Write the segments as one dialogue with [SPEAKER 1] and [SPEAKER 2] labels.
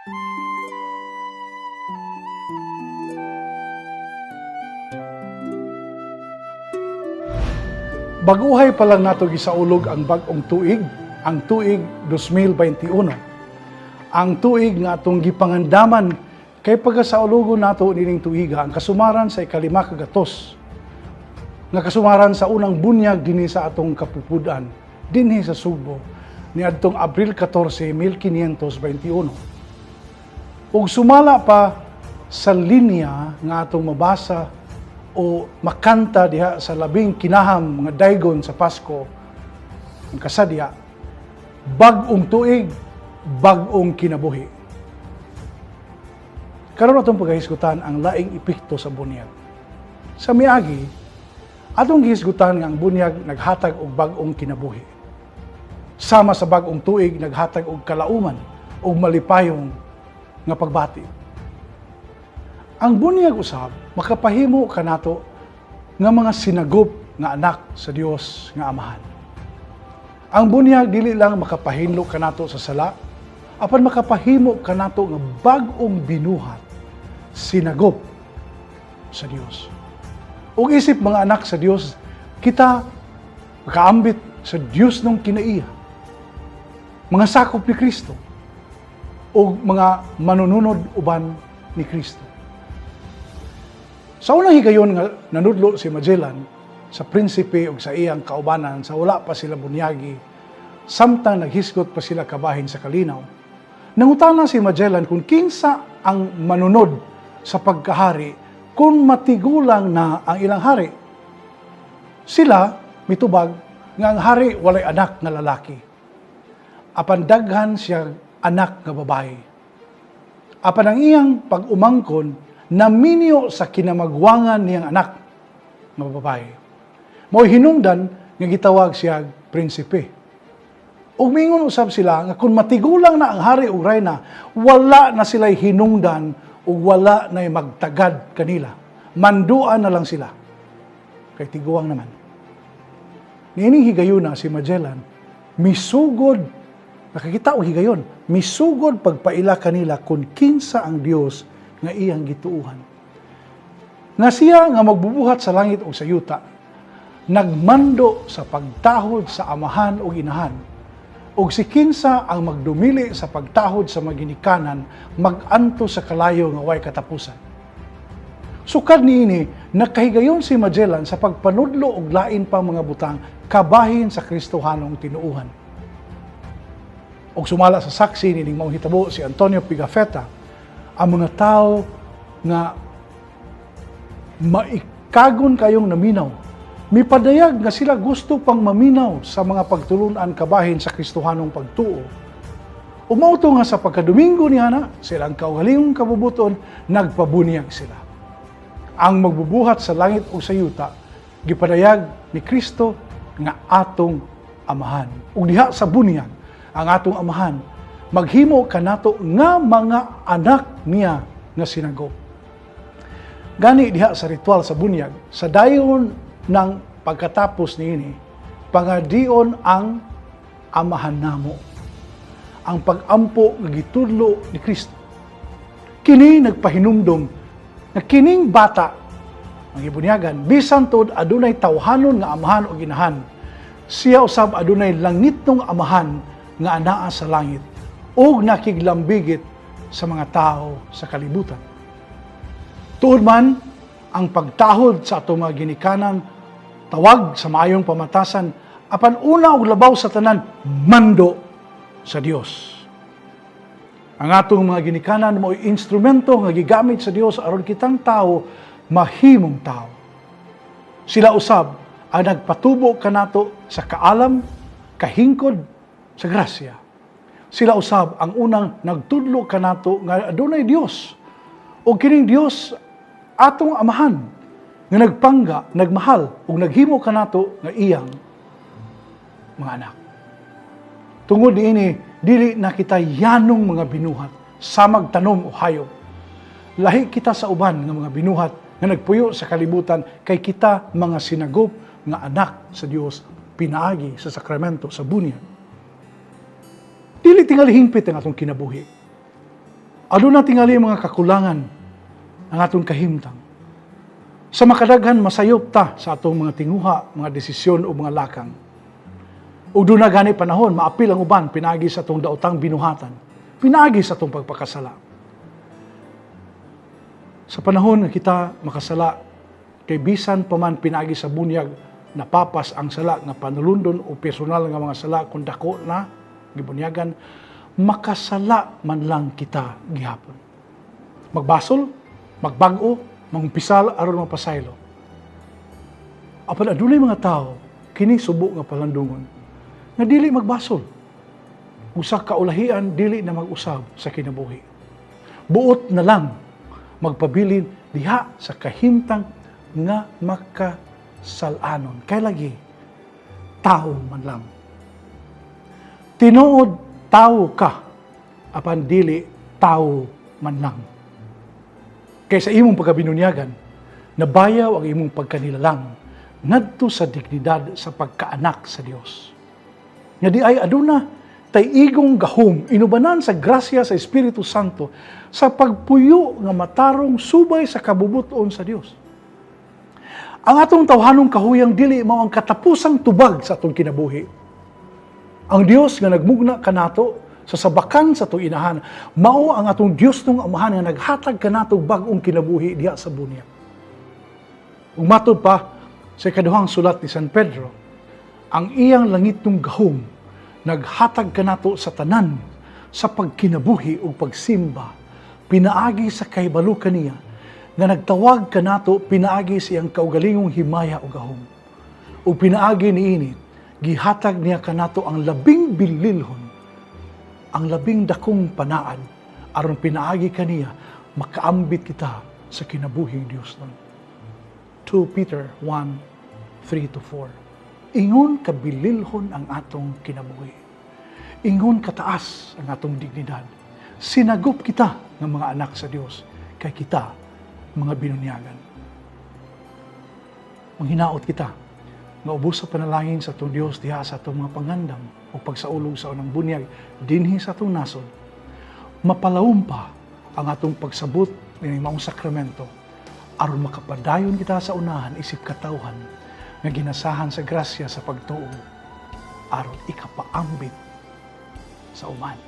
[SPEAKER 1] Baguhay pa lang nato gisaulog ang bag-ong tuig, ang tuig 2021. Ang tuig nga atong gipangandaman kay pagasaulugon nato nining tuiga ang kasumaran sa ikalima kagatos nga kasumaran sa unang bunyag dinhi sa atong kapupud-an dinhi sa Sugbo niadtong Abril 14, 1521. Ug sumala pa sa linya nga atong mabasa o makanta diha sa labing kinaham nga daygon sa Pasko, ang kasadya, bag-ong tuig, bag-ong kinabuhi. Karon atong paghahisgutan ang laing epekto sa bunyag. Sa miagi, atong gihisgutan nga ang bunyag naghatag og bag-ong kinabuhi. Sama sa bag-ong tuig, naghatag og kalauman og malipayong nga pagbati. Ang bunyag usab makapahimo kanato nga mga sinagop nga anak sa Dios nga Amahan. Ang bunyag dili lang makapahinlo kanato sa sala, apan makapahimo kanato nga bag-ong binuhat, sinagop sa Dios. Ug isip mga anak sa Dios, kita makaambit sa Dios nung kinaiya. Mga sakop ni Kristo ug mga manununod uban ni Kristo. Sa unang higayon nga nanudlo si Magellan sa prinsipe ug sa iyang kaubanan sa wala pa sila bunyagi, samtang naghisgot pa sila kabahin sa kalinaw, nangutana si Magellan kung kinsa ang manunod sa pagkahari kung matigulang na ang ilang hari. Sila mitubag nga ang hari walay anak nga lalaki. Apan daghan siya anak nga babae. Apan ang iyang pag-umangkon naminyo sa kinamagwangan niyang anak nga babae. Mao'y hinungdan nga gitawag siya prinsipe. Ug mingon usab sila nga kung matigulang na ang hari ug rayna, wala na sila'y hinungdan ug wala na'y magtagad kanila. Manduan na lang sila. Kay tiguang naman. Niining higayuna si Magellan, misugod, nakakita og higayon, misugod pagpaila kanila kung kinsa ang Dios nga iyang gituuhan. Nga siya nga magbubuhat sa langit ug sa yuta, nagmando sa pagtahod sa amahan ug inahan, ug si kinsa ang magdumili sa pagtahod sa maginikanan, mag-anto sa kalayo nga way katapusan. Sukad niini, nakahigayon si Magellan sa pagpanudlo og lain pang mga butang kabahin sa Kristohanong tinuuhan. Og sumala sa saksi nining maong hitabo si Antonio Pigafetta, ang mga tao nga maikagon kayong naminaw, mipadayag nga sila gusto pang maminaw sa mga pagtulunan kabahin sa Kristohanong pagtuo. Ug mao to nga sa pagkadomingo ni ana, silang kaugalingong kabubuton, nagpabunyag sila. Ang magbubuhat sa langit o sa yuta, gipadayag ni Kristo nga atong amahan. Ug diha sa bunyag, ang atong amahan, maghimo kanato nga mga anak niya nga sinagop. Gani diha sa ritual sa bunyag, sa dayon ng pagkatapos niini, pangadion ang amahan namo. Ang pag-ampo nga gitudlo ni Kristo. Kini nagpahinumdom nga kining bata ang gibunyagan, bisan tuod adunay tawhanon nga amahan o ginahan, siya usab adunay langitnong amahan nga anaa sa langit ug nakiglambigit sa mga tao sa kalibutan. Tuod man ang pagtahod sa atong mga ginikanan, tawag sa maayong pamatasan, apan una og labaw sa tanan, mando sa Dios. Ang atong mga ginikanan mo'y instrumento nga gigamit sa Dios aron kitang tao mahimong tao. Sila usab ang nagpatubo kanato sa kaalam, kahingkod, sa grasya. Sila usab ang unang nagtudlo kanato nga adunay Dios. O kining Dios atong amahan nga nagpangga, nagmahal ug naghimo kanato nga iyang mga anak. Tungod niini, dili na kita yanong mga binuhat sa magtanom o hayop. Lahi kita sa uban nga mga binuhat nga nagpuyo sa kalibutan kay kita mga sinagop nga anak sa Dios pinaagi sa sakramento sa bunyag. Dili tingali hingpit ang atong kinabuhi. Aduna tingali mga kakulangan ang atong kahimtang. Sa makadaghan masayop ta sa atong mga tinguha, mga desisyon o mga lakang. Ug duna gani panahon maapil ang uban pinaagi sa atong daotang binuhatan, pinaagi sa atong pagpakasala. Sa panahon nga kita makasala, kay bisan pa man pinaagi sa bunyag, napapas ang sala nga panulundon o personal nga mga sala kung dako na gibunyagan, makasala man lang kita gihapon. Magbasol, magbag-o, mangumpisal aron mapasaylo. Apan adunay mga tao kini subo nga palandungon nga dili magbasol. Usa ka ulahian dili na mag-usab sa kinabuhi. Buot na lang magpabilin diha sa kahimtang nga makasalanon. Kay lagi tao man lang. Tinuod tao ka, apan dili tao man lang. Kaysa imong pagkabinunyagan, nabayaw ang imong pagkanilalang ngadto sa dignidad sa pagkaanak sa Dios. Nga di ay aduna tay igong gahom inubanan sa grasya sa Espiritu Santo sa pagpuyo nga matarong subay sa kabubuton sa Dios. Ang atong tawhanong kahuyang dili mao ang katapusang tubag sa atong kinabuhi. Ang Dios nga nagmugna kanato sa sabakan sa atong inahan, mao ang atong Dios nung Amahan nga naghatag kanato bag-ong kinabuhi diha sa bunyag. Ug matud pa sa ikaduhang sulat ni San Pedro, ang iyang langitnong gahom naghatag kanato sa tanan sa pagkinabuhi ug pagsimba, pinaagi sa kahibalo kaniya nga nagtawag kanato pinaagi sa iyang kaugalingong himaya ug gahom. Ug pinaagi niini, gihatag niya kanato ang labing bililhon, ang labing dakong panaad, aron pinaagi kaniya makaambit kita sa kinabuhing Dios nun. 2 Peter 1:3-4. Ingon kabililhon ang atong kinabuhi. Ingon kataas ang atong dignidad. Sinagop kita ng mga anak sa Dios, kay kita mga binunyagan. Manghinaot kita nga ubos sa panalangin sa atong Dios diha sa atong mga pangandam o pagsaulog sa unang bunyag dinhi sa atong nasod, mapalawom pa ang atong pagsabot nining maong sakramento aron makapadayon kita sa unahan isip katawhan nga ginasahan sa grasya sa pagtuo aron ikapaambit sa uman.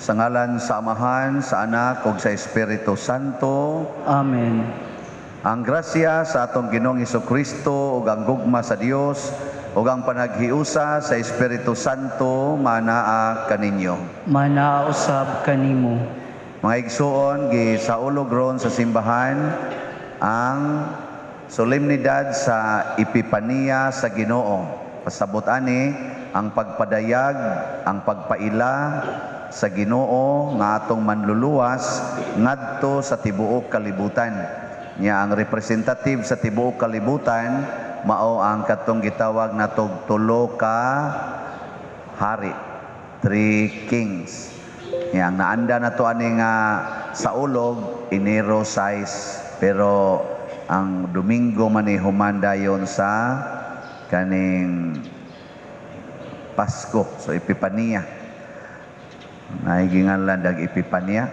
[SPEAKER 2] Sa ngalan sa Amahan, sa Anak, ug sa Espiritu Santo.
[SPEAKER 3] Amen.
[SPEAKER 2] Ang grasya sa atong Ginoong Hesukristo ug ang gugma sa Dios ug ang panaghiusa sa Espiritu Santo manaa kaninyo.
[SPEAKER 3] Manaa usab kanimo.
[SPEAKER 2] Mga igsuon, gisaulog ron sa simbahan ang solemnidad sa Epipania sa Ginoo. Pasabot ani ang pagpadayag, ang pagpaila sa Ginoo nga atong manluluwas ngadto sa tibuok kalibutan. Nya ang representative sa tibuok kalibutan mao ang katong gitawag natog tulo ka hari, three kings. Nya ang naanda nato ani nga saulog Enero 6, pero Ang Domingo man ni human dayon sa kaning Pasko, so Epipania. Nahiginganlan dag Epipania.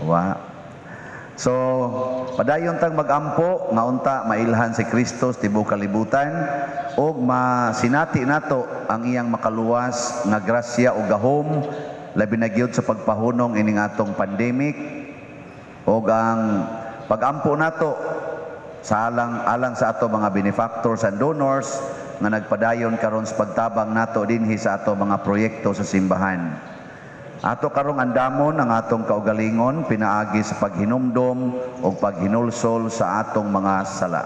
[SPEAKER 2] Wa. So, padayon tang magampo nga unta mailhan si Kristo tibuok kalibutan ug masinati nato ang iyang makaluwas nga grasya ug gahom, labi na gyud sa pagpahunong ining atong pandemic, ug ang pagampo nato sa alang sa ato mga benefactors and donors nga nagpadayon karon sa pagtabang nato dinhi sa ato mga proyekto sa simbahan. Ato karong andamon ang atong kaugalingon pinaagi sa paghinumdom o paghinulsol sa atong mga sala.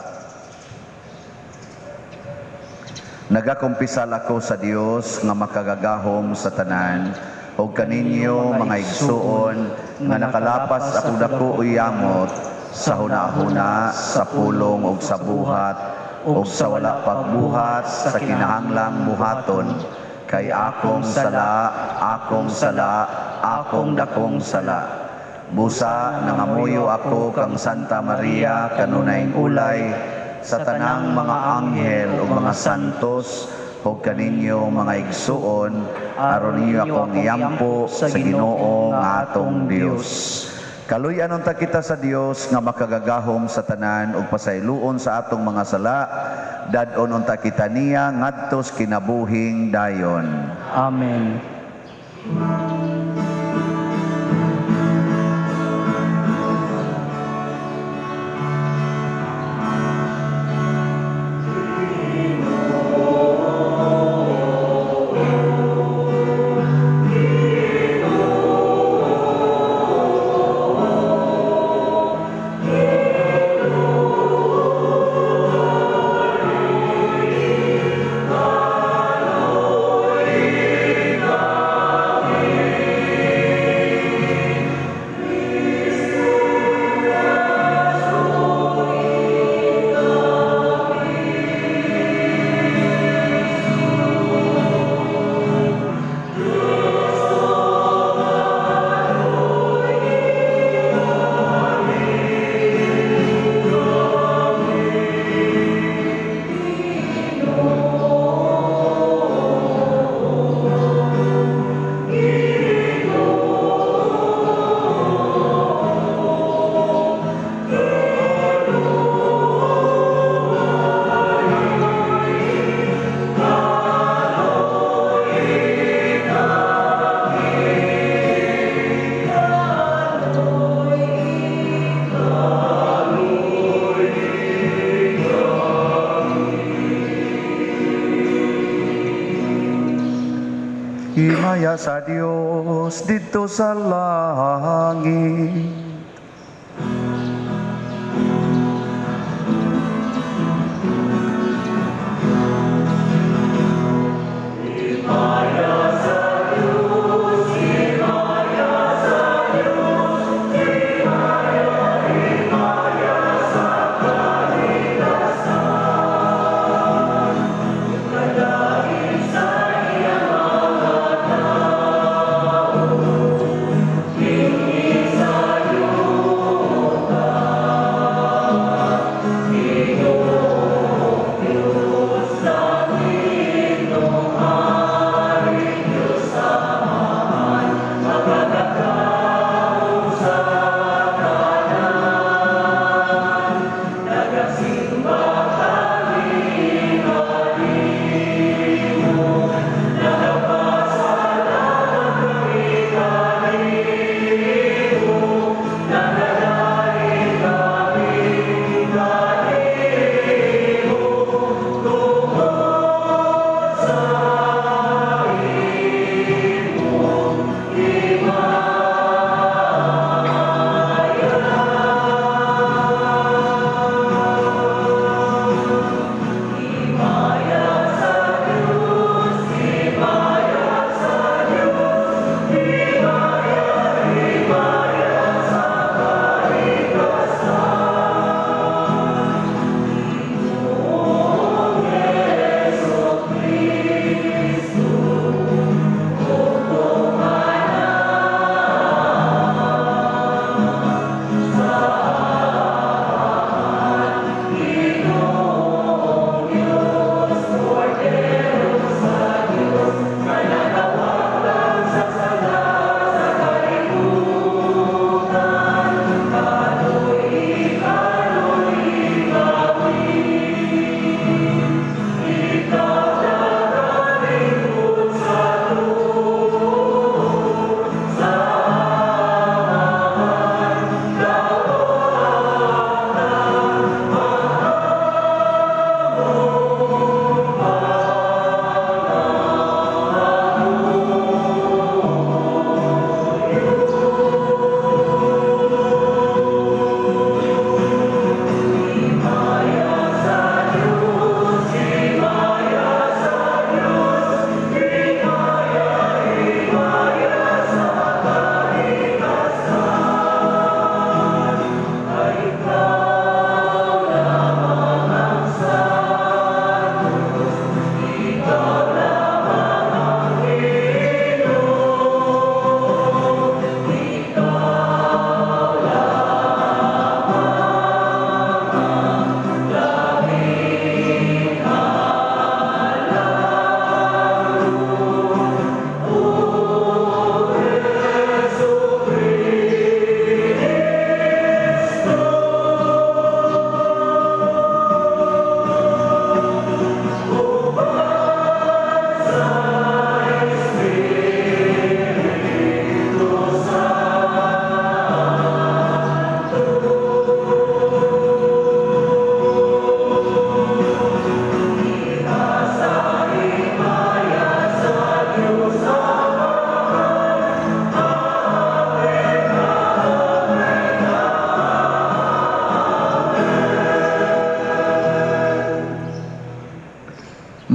[SPEAKER 2] Nagakumpisal ako sa Dios nga makagagahom sa tanan ug kaninyo mga igsuon nga nakalapas ako dako uyamot sa hunahuna, sa pulong ug sa buhat ug sa wala pagbuhat sa kinahanglang buhaton, kay akong sala, akong sala, akong dakong sala. Busa nangamuyo ako kang Santa Maria kanunay ulay sa tanang mga anghel ug mga santos ug kaninyo mga igsuon, aron ninyo akong iampo sa Ginoo nga atong Dios. Kaluy-an unta kita sa Dios nga makagagahom sa tanan ug pasayloon sa atong mga sala, dad-on unta kita niya ngadtos kinabuhing dayon.
[SPEAKER 3] Amen.
[SPEAKER 2] Himaya sa Dios didto sa langit.
[SPEAKER 4] Sa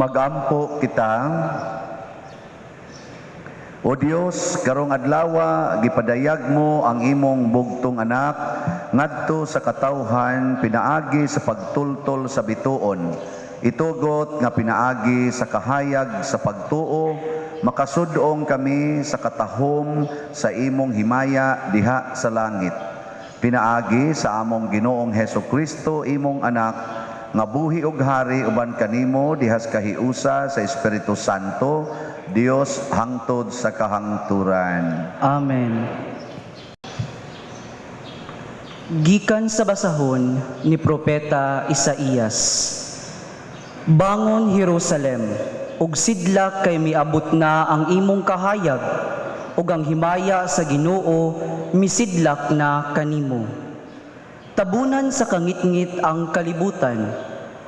[SPEAKER 2] Magampo kita. O Dios, karong adlawa gipadayag mo ang imong bugtong anak ngadto sa katawhan pinaagi sa pagtultol sa bituon. Itugot nga pinaagi sa kahayag sa pagtuo, makasud-ong kami sa katahom sa imong himaya diha sa langit. Pinaagi sa among Ginoong Heso Kristo, imong anak, nga buhi ug hari uban kanimo dihas kahiusa sa Espiritu Santo, Dios hangtod sa kahangturan.
[SPEAKER 3] Amen. Gikan sa basahon ni Propeta Isaías. Bangon, Jerusalem, ug sidlak kay miabot na ang imong kahayag, ug ang himaya sa Ginoo misidlak na kanimo. Tabunan sa kangitngit ang kalibutan,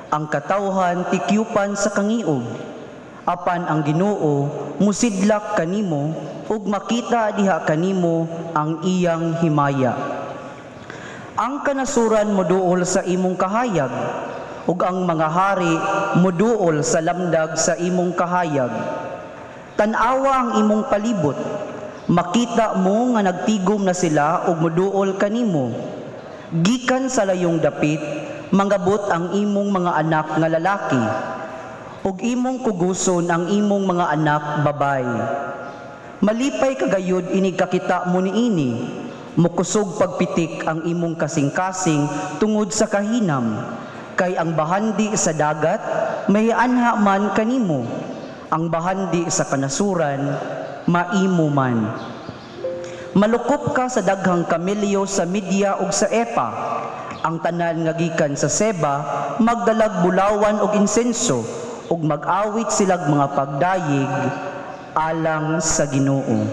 [SPEAKER 3] ang katawhan tikyupan sa kangiog. Apan ang Ginoo musidlak kanimo ug makita diha kanimo ang iyang himaya. Ang kanasuran moduol sa imong kahayag, ug ang mga hari moduol sa lamdag sa imong kahayag. Tan-awa ang imong palibot, makita mo nga nagtigom na sila ug moduol kanimo. Gikan sa layong dapit, mangabot ang imong mga anak nga lalaki, ug imong kuguson ang imong mga anak babay. Malipay ka gayud inig kakita mo niini, mukusog pagpitik ang imong kasing-kasing tungod sa kahinam, kay ang bahandi sa dagat may anha man kanimo, ang bahandi sa kanasuran maimo man. Malukop ka sa daghang kamelyo sa Media ug sa Epa. Ang tanan nga gikan sa Seba magdalag bulawan ug insenso ug mag-awit silag mga pagdayeg alang sa Ginoo.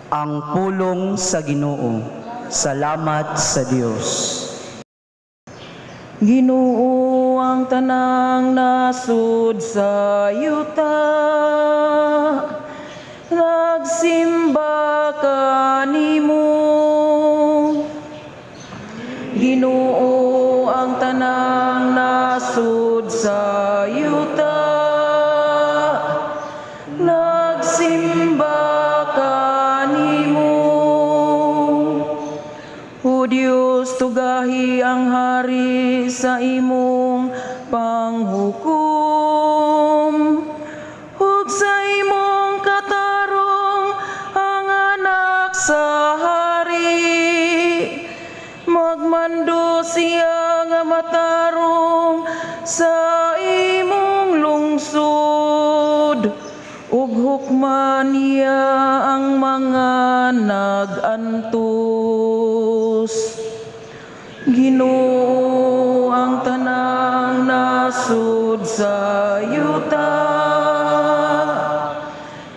[SPEAKER 3] Ang pulong sa Ginoo. Salamat sa Dios.
[SPEAKER 4] Ginoo, ang tanang nasud sa yuta nagsimba kanimo. Ginoo, ang tanang nasud sa yuta nagsimba kanimo. O Dios, tugahi ang hari sa imong panghukom ug sa imong katarong ang anak sa hari. Magmando siya nga matarong sa imong lungsod ug hukman niya ang mga nag-antos. Ginoo, ang tanang nasud sa yuta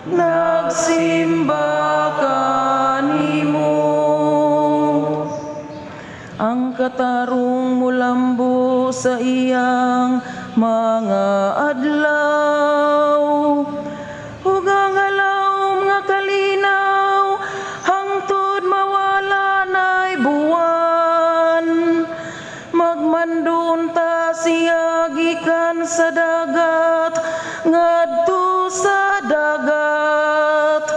[SPEAKER 4] nagsimba kanimo. Ang katarong mulambo sa iyang mga adlaw ug ang alawom nga kalinaw hangtod mawala na'y buwan. Magmando unta siya gikan sa dagat ngadto sa dagat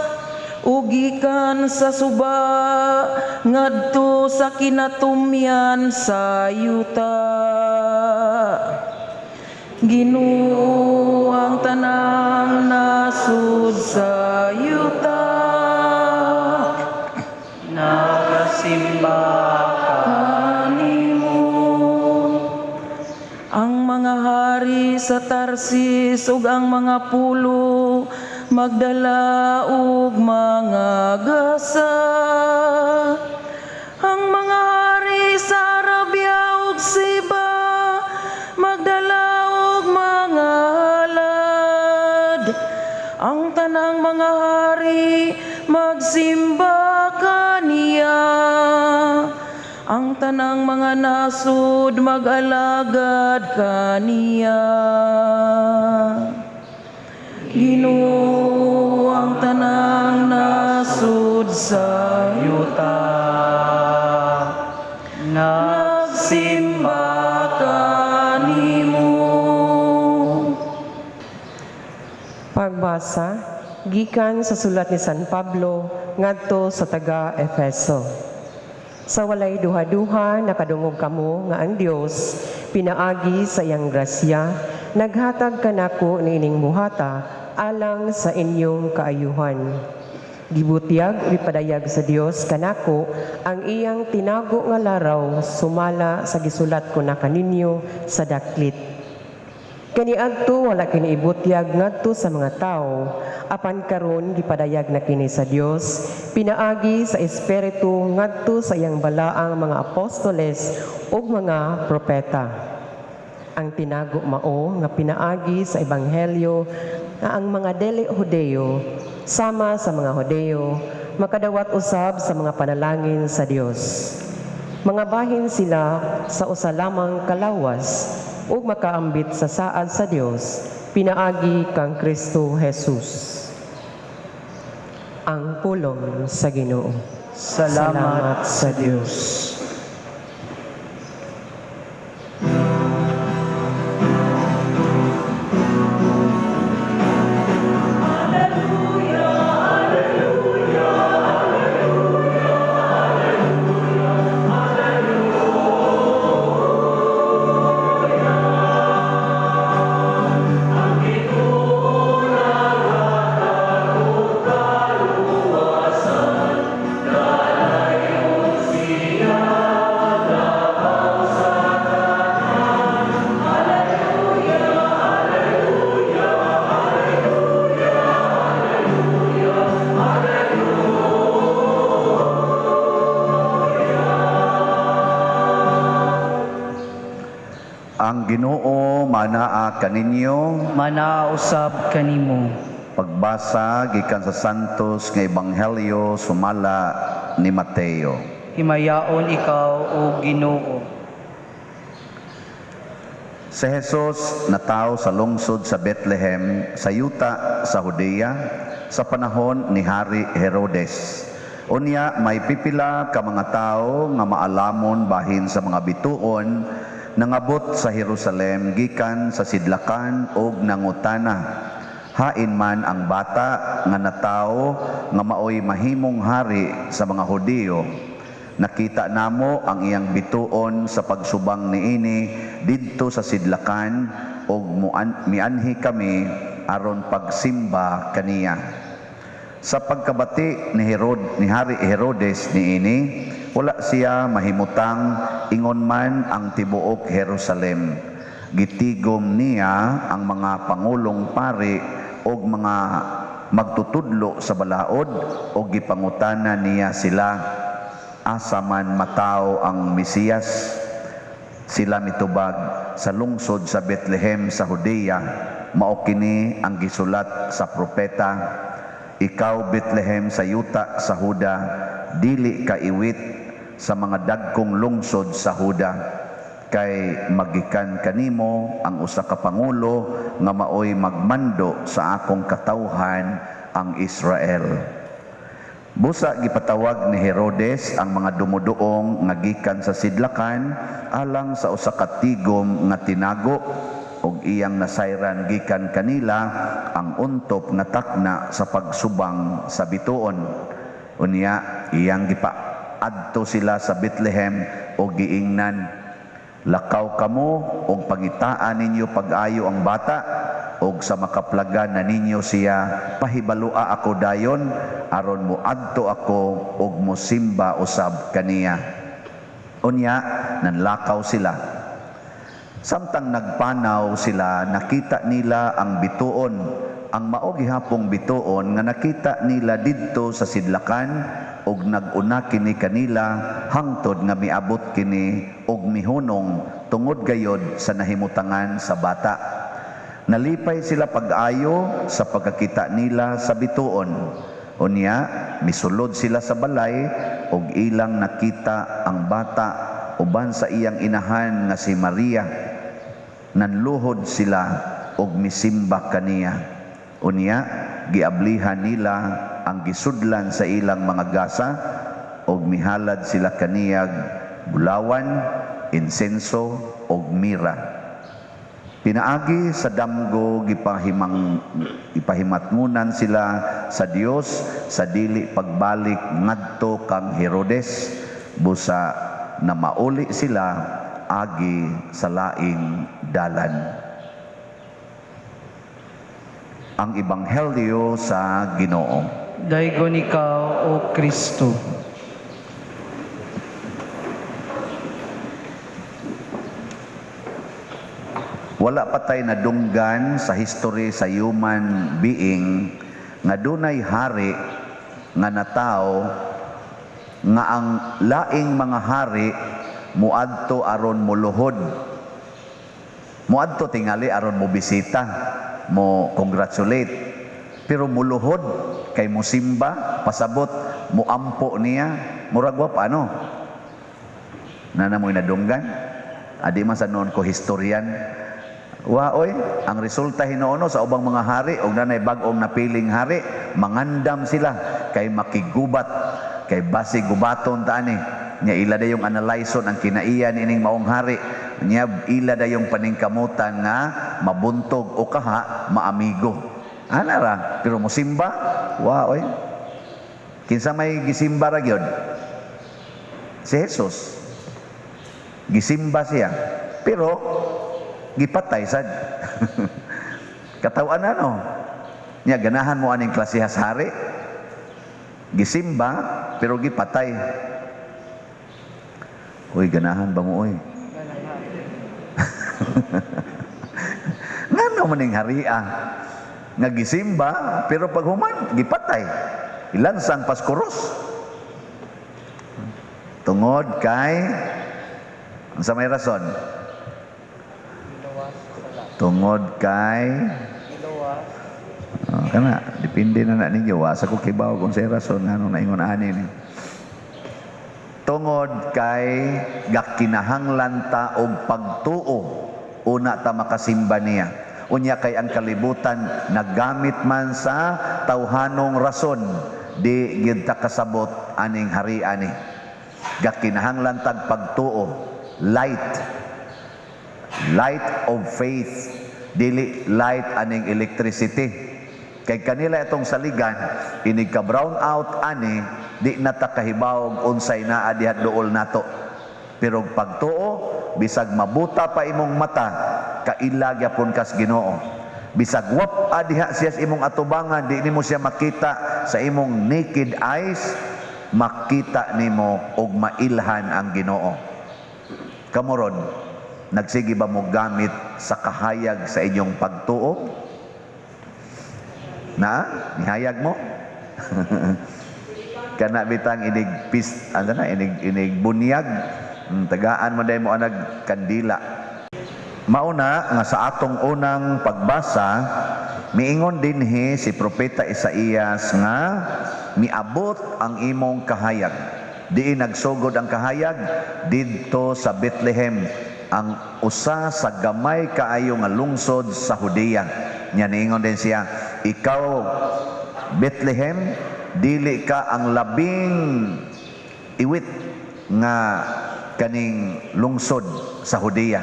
[SPEAKER 4] ug gikan sa suba ngadto sa kinatumyan sa yuta. Ginoo, ang tanang nasud sa yuta
[SPEAKER 3] nagasimba
[SPEAKER 4] kanimo. Ang mga hari sa Tarsis ug ang mga pulo magdala og mga gasa. Ang mga hari sa Arabia ug Seba magdala og mga halad. Ang tanang mga hari magsimba kaniya. Ang tanang mga nasud mag-alagad kaniya. Ginoo, ang tanang nasud sa
[SPEAKER 3] yuta
[SPEAKER 4] nagsimba kanimo.
[SPEAKER 5] Pagbasa gikan sa sulat ni San Pablo ngadto sa taga Efeso. Sa walay duha-duha nakadungog kamo nga ang Dios pinaagi sa iyang grasya naghatag kanako niining buhata alang sa inyong kaayuhan. Gibutyag ug gipadayag sa Dios kanako ang iyang tinago nga laraw sumala sa gisulat ko na kaninyo sa daklit. Kaniadto wala kini ibutyag ngadto sa mga tawo, apan karon gipadayag na kini sa Dios pinaagi sa Espiritu ngadto sa iyang balaang mga apostoles ug mga propeta. Ang tinago mao nga pinaagi sa ebanghelyo nga ang mga dili Hudeo sama sa mga Hudeo makadawat usab sa mga panalangin sa Dios. Mga bahin sila sa usa lamang kalawas ug makaambit sa saad sa Dios pinaagi kang Kristo Jesus. Ang pulong sa Ginoo.
[SPEAKER 3] Salamat sa Dios.
[SPEAKER 2] Ang Ginoo manaa kaninyo,
[SPEAKER 3] Manaa usab kanimo.
[SPEAKER 2] Pagbasa gikan sa Santos nga Ebanghelyo sumala ni Mateo.
[SPEAKER 3] Himayaon ikaw o Ginoo.
[SPEAKER 2] Si Jesus natawo sa lungsod sa Bethlehem sa yuta sa Judea sa panahon ni Hari Herodes. Unya may pipila ka mga tawo nga maalamon bahin sa mga bituon nangabot sa Jerusalem gikan sa sidlakan og nangutana. Hain man ang bata nga natawo nga maoy mahimong hari sa mga Hudiyo. Nakita namo ang iyang bituon sa pagsubang niini didto sa sidlakan og mianhi kami aron pagsimba kaniya. Sa pagkabati ni Hari Herodes niini, wala siya mahimutang ingon man ang tibuok Jerusalem. Gitigom niya ang mga pangulong pari og mga magtutudlo sa balaod og gipangutana niya sila, asa man mataw ang Mesiyas? Sila mitubag, sa lungsod sa Bethlehem sa Judea, mao kini ang gisulat sa propeta, ikaw Bethlehem sa yuta sa Huda, dili ka iwit sa mga dagkong lungsod sa Huda, kay magikan kanimo ang usa ka pangulo nga maoy magmando sa akong katawhan ang Israel. Busa gipatawag ni Herodes ang mga dumuduong nga gikan sa sidlakan alang sa usa ka tigom nga tinago og iyang nasayran gikan kanila ang untop nga takna sa pagsubang sa bituon. Unya iyang gipaadto sila sa Bethlehem og giingnan, lakaw kamo og pangitaan ninyo pag-ayo ang bata, og sa makaplagan na ninyo siya pahibalua ako dayon aron moadto ako og mosimba usab kaniya. Unya nanlakaw sila. Samtang nagpanaw sila, nakita nila ang bituon, ang mao gihapong bituon nga nakita nila didto sa sidlakan, og nag-una kini kanila hangtod nga miabot kini og mihunong tungod gayod sa nahimutangan sa bata. Nalipay sila pag-ayo sa pagkakita nila sa bituon. Unya misulod sila sa balay og ilang nakita ang bata uban sa iyang inahan nga si Maria. Nanluhod sila og misimba kaniya. Unya giablihan nila ang gisudlan sa ilang mga gasa og mihalad sila kaniyag bulawan, insenso og mira. Pinaagi sa damgo gipahimatngunan sila sa Dios sa dili pagbalik ngadto kang Herodes, busa na mauli sila agi sa laing dalan. Ang Ebanghelyo sa Ginoo.
[SPEAKER 3] Daygon ikaw, O Kristo.
[SPEAKER 2] Wala pa tay nadunggan sa history sa human being nga dunay hari nga natawo nga ang laing mga hari muadto aron moluhod. Muadto tingali aron mo bisita, mo congratulate, pero muluhod kay musimba, pasabot, muampo niya, murag wa pa ano. Nana mo'y nadunggan? Adi man sa noon ko historian. Wa oy, ang resulta hinoono sa ubang mga hari og nanay bag-ong napiling hari, mangandam sila kay makigubat, kay basi gubaton ta ani. Nya ila dayong analyson ang kinaiya niining maong hari. Nya ila dayong paningkamutan nga mabuntog o kaha maamigo. Ana ra, pero mosimba, wa oy. Kinsa may gisimba ra gyud? Si Jesus. Gisimba siya. Pero gipatay sad. Katawan ano? Nya ganahan mo aning klasehas hari. Gisimba pero gipatay. Uy, ganahan ba mo oy? Ngano man ning haria nga gisimba pero pag human gipatay. Ilansang paskuros. Tungod kay unsa may rason? Tungod kay oh, kana depende na na ninyo, wa sa ko kibaw kung say rason ngano naingon ani ni. Tungod kay gakinahanglan ta og pagtuo una ta makasimba niya. Unya kay ang kalibutan nagamit man sa tawhanong rason, di gyud ta kasabot aning hari ani. Gakinahanglan tag pagtuo, light, light of faith, dili light aning electricity. Kay kanila itong saligan, inig ka brown out ani, di na ta kahibawog unsay naa diha duol nato. Pero pagtuo, bisag mabuta pa imong mata, kaila gyapon kas Ginoo. Bisag wap diha siya sa imong atubangan, di nimo siya makita sa imong naked eyes, makita nimo og mailhan ang Ginoo. Kamoron, nagsige ba mo gamit sa kahayag sa inyong pagtuo? Na, nihayag mo? Kana bitang inig pis, ano na, inig bunyag, tagaan mo dahil mo anag kandila. Mauna nga sa atong unang pagbasa, miingon dinhi si Propeta Isaías nga miabot ang imong kahayag. Diin nagsugod ang kahayag didto sa Bethlehem, ang usa sa gamay kaayo nga lungsod sa Judea. Nya niingon din siya, ikaw Bethlehem, dili ka ang labing iwit nga kaning lungsod sa Judea,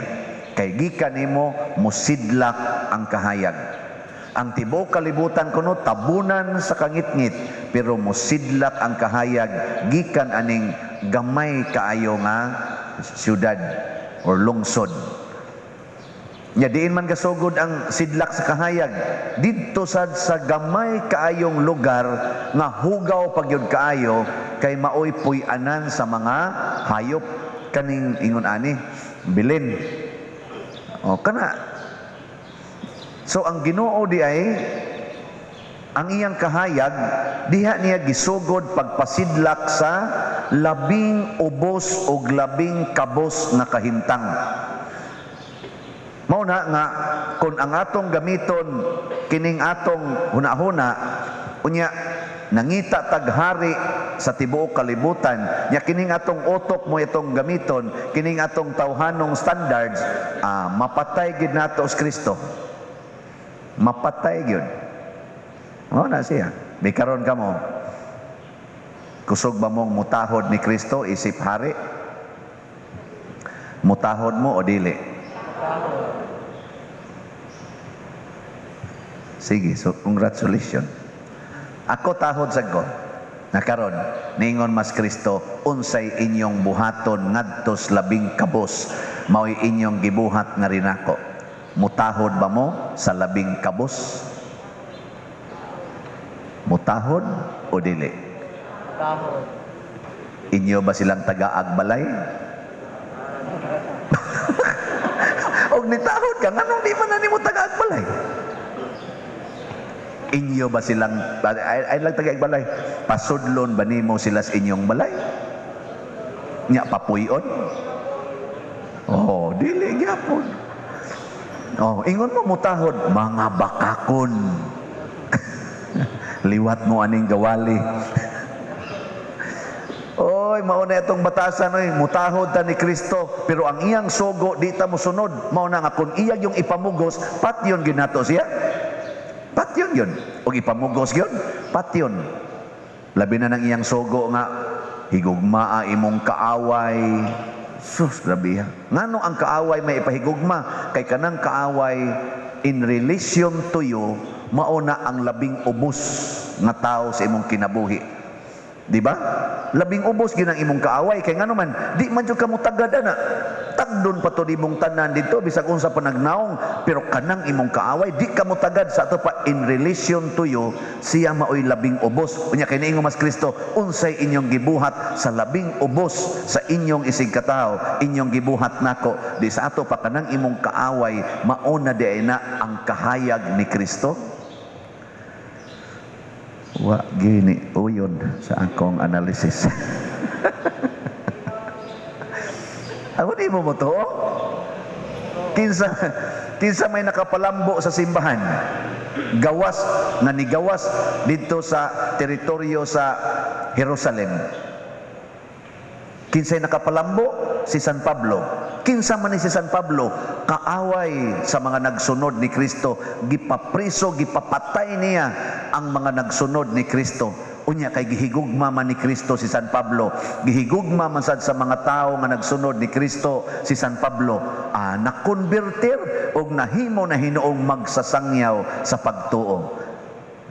[SPEAKER 2] kay gikan nimo mosidlak ang kahayag. Ang tibuok kalibutan kuno tabunan sa kangitngit, pero mosidlak ang kahayag gikan aning gamay kaayo nga syudad or lungsod. Nya diin man gasugod ang sidlak sa kahayag didto sad sa gamay kaayong lugar nga hugaw pagyud kaayo, kay maoy puy-anan sa mga hayop kaning ingon ani bilin. O kana. So ang Ginoo di ay ang iyang kahayag diha niya gisugod pagpasidlak sa labing ubos og labing kabos nga kahimtang. Mao na nga kun ang atong gamiton kining atong hunahuna, unya nangita taghari sa tibuok kalibutan, nya kining atong utok mo itong gamiton, kining atong tawhanong standards, mapatay gid nato si Kristo. Mapatay gyud. Mao na siya. Bikaron kamo. Kusog ba mong mutahod ni Kristo isip hari? Mutahod mo o dili? Sige, so congratulations. Ako tahod sa ko. Nakaron, ningon mas Kristo, unsay inyong buhaton ngadtos labing kabos, mao'y inyong gibuhat nga rinako. Mutahod ba mo sa labing kabos? Mutahod o dili?
[SPEAKER 3] Tahod.
[SPEAKER 2] Inyo ba silang tagaag balay? Og nitahod ka, nganong di man na nimo tagaag balay? Inyo ba silang, ay lang tagaag balay, pasudlon ba nimo sila sa inyong balay? Nya papuyon? Oh, dili gyapon. Oh, ingon mo mutahod, mga bakakon. Liwat mo aning gawali. Oy, mao na itong batasan oy, mutahod ta ni Kristo, pero ang iyang sugo di ta mosunod. Mao na nga kun iya yung ipamugos, patyon ginato siya. Patyon yun. Og ipamugos yun, patyon. Labi na ng iyang sugo nga higugmaa imong kaaway. Sus, grabe ha. Ngano ang kaaway may ipahigugma? Kay kanang kaaway in relation to you, mao na ang labing ubos nga tao sa imong kinabuhi. Di ba? Labing ubos ginang imong kaaway kay ngano man di man jud ka motagad ana. Tagdon pa to imong tanan didto bisag unsa pa nagnaong, pero kanang imong kaaway di ka motagad sa ato pa in relation to you, siya maoy labing ubos. Unya kay niingon mas Kristo, unsay inyong gibuhat sa labing ubos sa inyong isig katawo, inyong gibuhat nako. Di sa ato pa kanang imong kaaway mao na di na ang kahayag ni Kristo. Wa gini uyon sa akong analysis. Ako di mo mo to? Kinsa may nakapalambo sa simbahan? Gawas nga nigawas didto sa teritoryo sa Jerusalem. Kinsay nakapalambo? Si San Pablo. Kinsa man ni si San Pablo? Kaaway sa mga nagsunod ni Kristo. Gipapriso, gipapatay niya ang mga nagsunod ni Kristo. Unya kay gihigugma man ni Kristo si San Pablo. Gihigugma man sad sa mga tawo nga nagsunod ni Kristo si San Pablo. Nakonverter og nahimo na hinuong magsasangyaw sa pagtuo.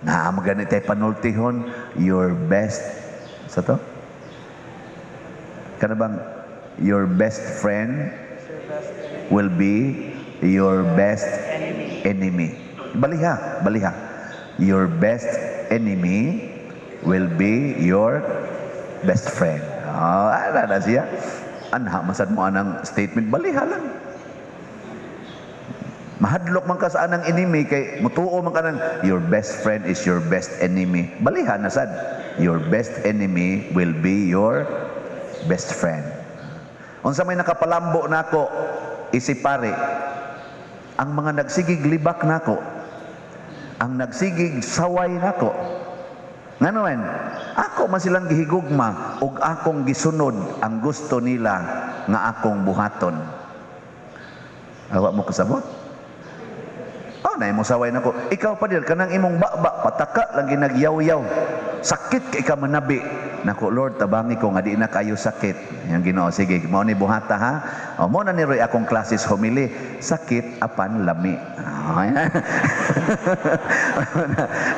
[SPEAKER 2] Na maganit tay panultihon, your best sa to? Kana bang your best friend will be your best enemy. Baliha, baliha. Your best enemy will be your best friend. Oh, ana na siya. Anha masad mo anang statement, baliha lang. Mahadlok man ka sa anang enemy kay mutuo man ka nang your best friend is your best enemy. Baliha na sad. Your best enemy will be your best friend. Unsa may nakapalambo nako isipare ang mga nagsigig libak nako, ang nagsigig saway nako. Ngano man, ako man silang gihigugma ug akong gisunod ang gusto nila nga akong buhaton. Awa mo kasabot? Oh, na imong saway nako. Ikaw pa dir kanang imong baba pataka lang ginagyaw-yaw. Sakit kay ka manabi. Nako Lord, tabangi ko nga di na kayo sakit. Yang Ginoo, sige, mao ni buhata ha. O mo na ni Roy akong classes homily, sakit apan lami. Oh,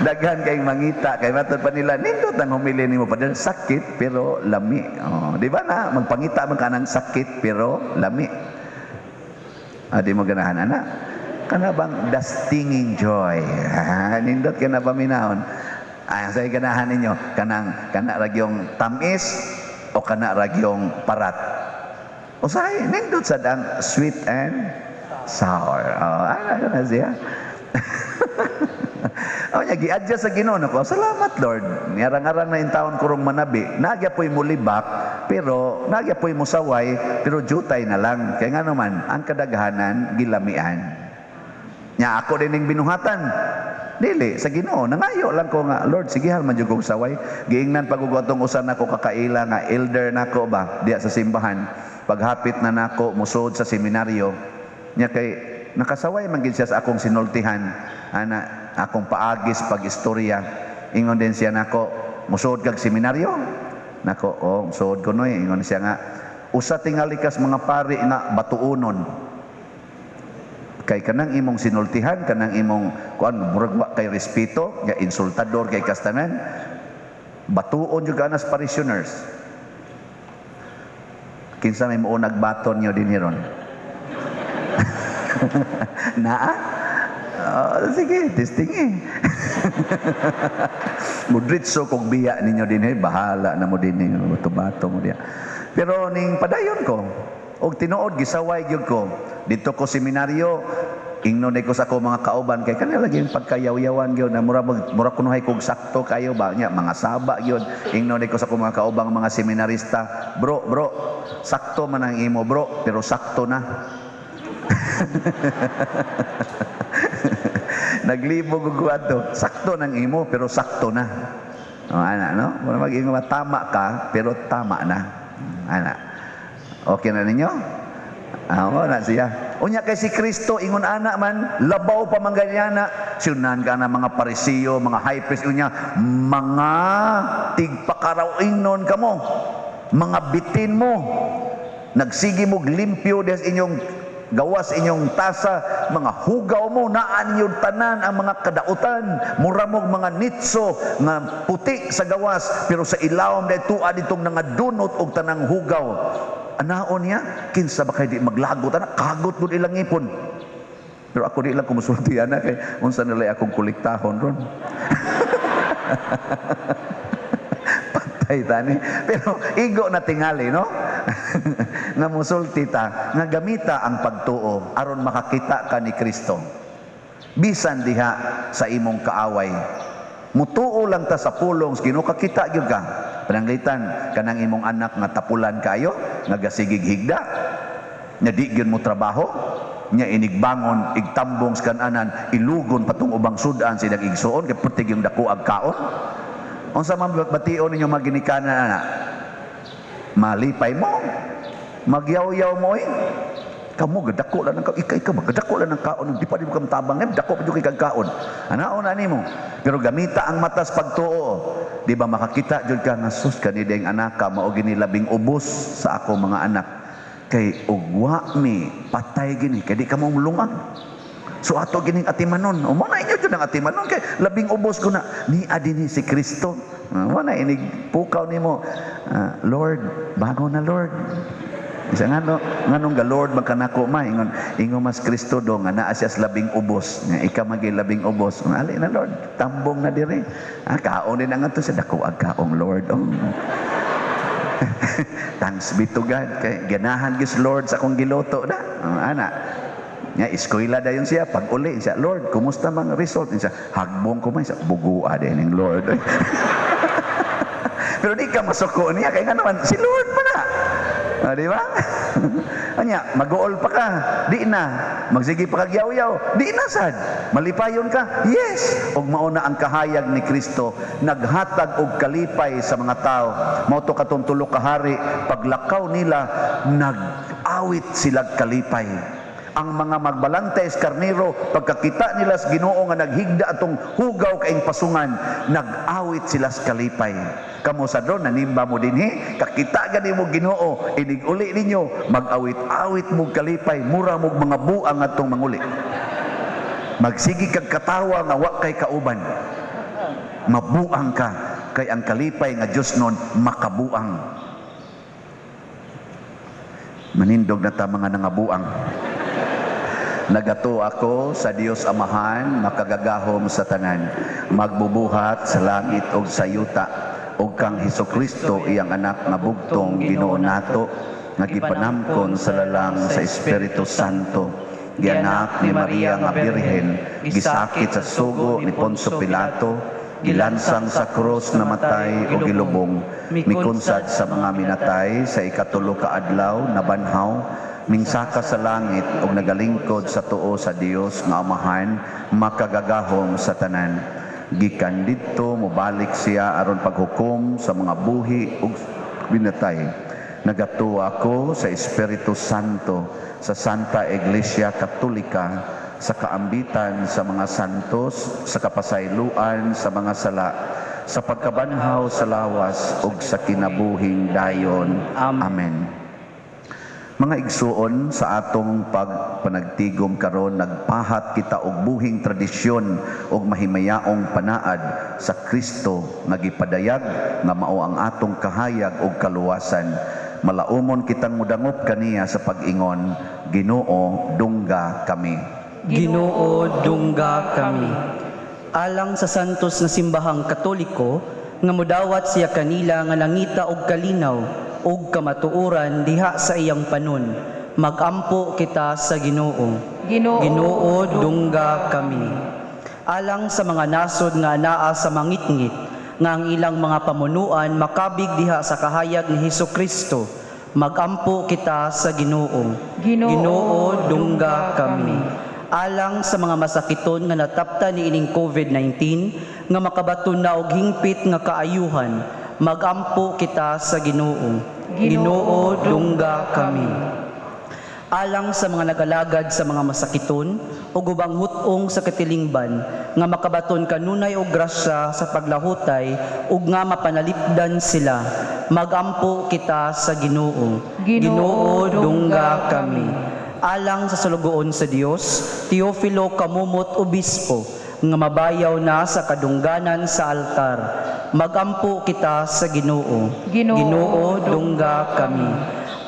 [SPEAKER 2] daghan kay mangita kay matud pa nila nindot ang homily nimo pa sakit pero lami. Oh, di ba na magpangita man ka ng sakit pero lami. Ah, di mo ganahan ana. Kana bang the stinging joy? Nindot ka na paminahon. Ay, sa ganahan ninyo, kanang kana ragyong tamis o kana ragyong parat. Usahay, nindot sad ang sweet and sour. Oh, ano na siya? O niya, gi-adjust sa Ginoo nako. Salamat Lord. Niarang-arang na intawon kurong manabi. Nagya po'y mulibak, pero nagya po'y musaway, pero jutay na lang. Kaya nga naman, ang kadaghanan, gilamian. Nya ako din ning binuhatan. Dili sa Ginoo nangayo lang ko nga Lord sige man jud kog saway. Giingnan pag atong usa nako kakaila nga elder nako ba diya sa simbahan. Paghapit na nako musod sa seminaryo nya kay nakasaway man gid siya sa akong sinultihan ana akong paagis pag istorya. Ingon din siya nako musod kag seminaryo nako, oh musod ko noy. Ingon siya nga usa tingali kas mga pari nga batuonon. Kay kanang imong sinultihan, kanang imong kuan, murag wa kay respeto, nga insultador kay kastanan, batuon jud ka nas parishioners. Kinsa may muo nagbaton nyo din hiron? Naa? Oh, sige, testing eh. Mudritso kog biya ninyo din eh, bahala na mo din eh, bato-bato mo diya. Pero ning padayon ko, og tinuod gisaway gyud ko. Dito ko seminaryo, ingnon ko sa ako mga kauban kay kanila lagi pagkayaw-yawan gyud na mura mura kunuhay kog sakto kayo ba nya mga saba gyud. Ingnon ko sa ako mga kaubang mga seminarista, "Bro, bro, sakto man ang imo, bro, pero sakto na." Naglibog og adto, sakto nang imo pero sakto na. O, ana no? Mura mag-ingon tama ka pero tama na. Ana. Okay na ninyo? Ah, na siya. Unya kay si Kristo ingon ana man, labaw pa man ganyana. Sinunan ka na mga Parisiyo, mga high priest unya, mga tigpakaraw ingnon kamo, mga bitin mo. Nagsige mo limpyo des inyong gawas inyong tasa, mga hugaw mo, naan yung tanan ang mga kadautan, muramog mga nitso nga puti sa gawas, pero sa ilawom dahil tuwa ditong nangadunot og tanang hugaw. Anaon niya, kinsa ba kay di maglagot, ana, kagot gud ilang ipon. Pero ako di lang kumusulti, ana, kay unsa nilay akong kolektahon ron. Patay tani. Pero igo na tingali, no? Nga musulti ta, nga gamita ang pagtuo aron makakita ka ni Kristo. Bisan diha sa imong kaaway. Mutuo lang ta sa pulong sa Ginoo, kakita gyud ka. Pananglitan kanang imong anak nga tapulan kayo, nga gasigig higda, nga di gyud mo trabaho, nya inigbangon, igtambong sa kananan, ilugon patong ubang sudan silang igsuon kay pertig yung dako ag kaon. Unsa man bation ninyo maginikanan ana? Malipay mo, magyaw-yaw mo eh. Kamu gadako lang ng kaon, ika gadako lang ng kaon, di pa di mo kam tabang, eh, dako pa jud kay kag kaon. Anaon na nimo. Pero gamita ang matas pagtuo. Di ba makakita jud ka nga sus kani ding anaka mao gini labing ubos sa ako mga anak. Kay ugwa mi patay gini kay di ka mo mulungag. So ato gining atimanon. O mo na inyo jud ang atimanon kay labing ubos ko na ni adini si Kristo. Mo na inig pukaw nimo. Lord, bago na Lord. Isa ngano nganong ga Lord magkanako ma ingon ingon mas Kristo do nga naa siya sa labing ubos. Nga ika magi labing ubos. Ali na Lord, tambong na dire. Ah, kaon din ang ato sa dako ag kaong Lord. Oh. Thanks be to God kay ganahan gyud Lord sa akong giluto da. Oh, ana. Nga eskwela dayon siya pag uli siya, Lord, kumusta man result siya? Hagbong ko man siya, bugua din ning Lord. Pero di ka masuko niya kay nga naman si Lord man na. Ah, di ba? Anya, mag-uol pa ka, di na. Magsige pa kag yaw-yaw, di na sad. Malipayon ka? Yes. Og mao na ang kahayag ni Kristo, naghatag og kalipay sa mga tao. Mao to katong tulo ka hari, paglakaw nila nag-awit sila kalipay. Ang mga magbalante karniro, pagkakita nila sa Ginoo nga naghigda atong hugaw kaing pasungan, nag-awit sila sa kalipay. Kamo sa doon, nanimba mo dinhi, kakita gani mo Ginoo, inig-uli ninyo, mag-awit-awit mo kalipay, mura mo mga buang atong manguli. Magsigi kag katawa nga wa kay kauban. Mabuang ka, kay ang kalipay nga Dios nun makabuang. Manindog na ta mga nangabuang. Nagato ako sa Dios Amahan, makagagahom sa tanan, magbubuhat sa langit ug sa yuta, ug kang Hesukristo iyang anak nga bugtong Ginoo nato, nga gipanamkon sa lalang sa Espiritu Santo, gianak ni Maria nga Birhen, gisakit sa sugo ni Poncio Pilato, gilansang sa krus, namatay o gilubong, mikunsad sa mga minatay, sa ikatulo ka adlaw nabanhaw, mingsaka sa langit og nagalingkod sa tuo sa Dios nga Amahan, makagagahom sa tanan. Gikan didto mobalik siya aron paghukom sa mga buhi ug binatay. Nagatuo ako sa Espiritu Santo, sa Santa Iglesia Katolika, sa kaambitan sa mga santos, sa kapasayloan sa mga sala, sa pagkabanhaw sa lawas ug sa kinabuhing dayon. Amen. Mga igsuon, sa atong pagpanagtigom karon, nagpahat kita og buhing tradisyon og mahimayaong panaad sa Kristo nga gipadayag nga mao ang atong kahayag og kaluwasan. Malaumon kitang mudangop kaniya sa pag-ingon, Ginoo, dungga kami.
[SPEAKER 3] Ginoo, dungga kami. Alang sa santos nga simbahang Katoliko, nga mudawat siya kanila nga nangita og kalinaw og kamatuoran diha sa iyang panon, magampo kita sa Ginoo.
[SPEAKER 4] Ginoo,
[SPEAKER 3] Ginoo, dungga kami. Alang sa mga nasod nga anaa sa mangitngit, nga ang ilang mga pamunuan makabig diha sa kahayag ni Hesus Kristo, magampo kita sa Ginoo.
[SPEAKER 4] Ginoo,
[SPEAKER 3] Ginoo, dungga kami. Alang sa mga masakiton nga natapta niining COVID-19, nga makabaton na og hingpit nga kaayuhan, magampo kita sa Ginoo. Ginoo, dungga kami. Alang sa mga nagalagad sa mga masakiton ug ubang hut-ong sa katilingban, nga makabaton kanunay og grasya sa paglahutay ug nga mapanalipdan sila, magampo kita sa Ginoo.
[SPEAKER 4] Ginoo,
[SPEAKER 3] dungga kami. Alang sa sulugoon sa Dios, Teofilo Camomot Obispo, nga mabayaw na sa kadungganan sa altar, magampo kita sa Ginoo.
[SPEAKER 4] Ginoo,
[SPEAKER 3] Ginoo, dungga kami.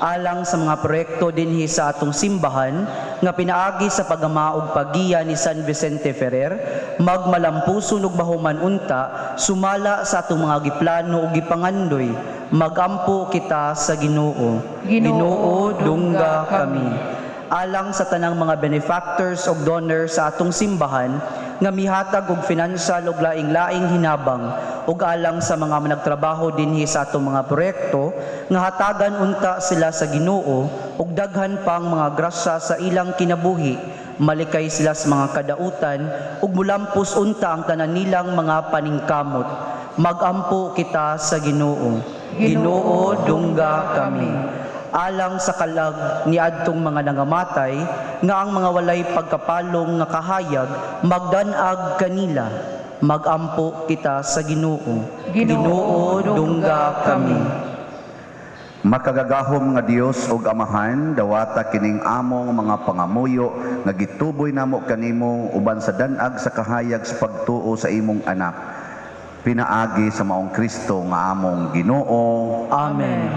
[SPEAKER 3] Alang sa mga proyekto dinhi sa atong simbahan nga pinaagi sa paggama ug paggiya ni San Vicente Ferrer, magmalampuson ug mahuman unta sumala sa atong mga giplano ug gipangandoy, magampo kita sa Ginoo.
[SPEAKER 4] Ginoo,
[SPEAKER 3] dungga kami. Alang sa tanang mga benefactors ug donors sa atong simbahan nga mihatag og financial ug laing-laing hinabang, ug alang sa mga nagtrabaho dinhi sa atong mga proyekto nga hatagan unta sila sa Ginoo ug daghan pang mga grasya sa ilang kinabuhi, malikay sila sa mga kadautan ug mulampos unta ang tanan nilang mga paningkamot. Magampo kita sa Ginoo. Ginoo, dungga kami. Alang sa kalag ni adtong mga nangamatay, nga ang mga walay pagkapalong nga kahayag magdan-ag kanila, magampo kita sa Ginoo.
[SPEAKER 4] Ginoo,
[SPEAKER 3] dungga kami.
[SPEAKER 2] Makagagahom nga Dios ug Amahan, dawata kining among mga pangamuyo nga gituboy namo kanimo uban sa dan-ag sa kahayag sa pagtuo sa imong anak, pinaagi sa maong Kristo nga among Ginoo.
[SPEAKER 3] Amen.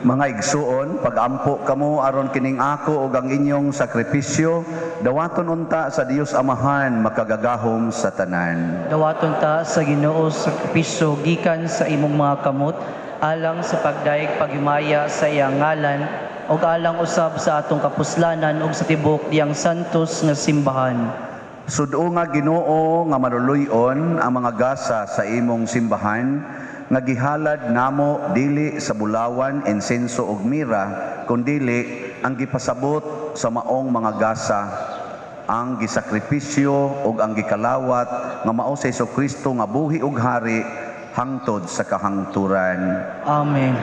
[SPEAKER 2] Mga igsuon, pagampo kamo aron kining ako ug ang inyong sakripisyo, dawaton unta sa Dios Amahan makagagahom sa tanan.
[SPEAKER 3] Dawaton ta sa Ginoo sakripisyo gikan sa imong mga kamot, alang sa pagdayeg paghimaya sa iyang ngalan ug alang usab sa atong kapuslanan ug sa tibuok diyang santos nga simbahan.
[SPEAKER 2] Sudo nga Ginoo nga maluluy-on ang mga gasa sa imong simbahan nga gihalad namo dili sa bulawan, insenso ug mira, kundili ang gipasabot sa maong mga gasa, ang gisakripisyo ug ang gikalawat nga mao sa Hesukristo nga buhi ug hari hangtod sa kahangturan.
[SPEAKER 3] Amen.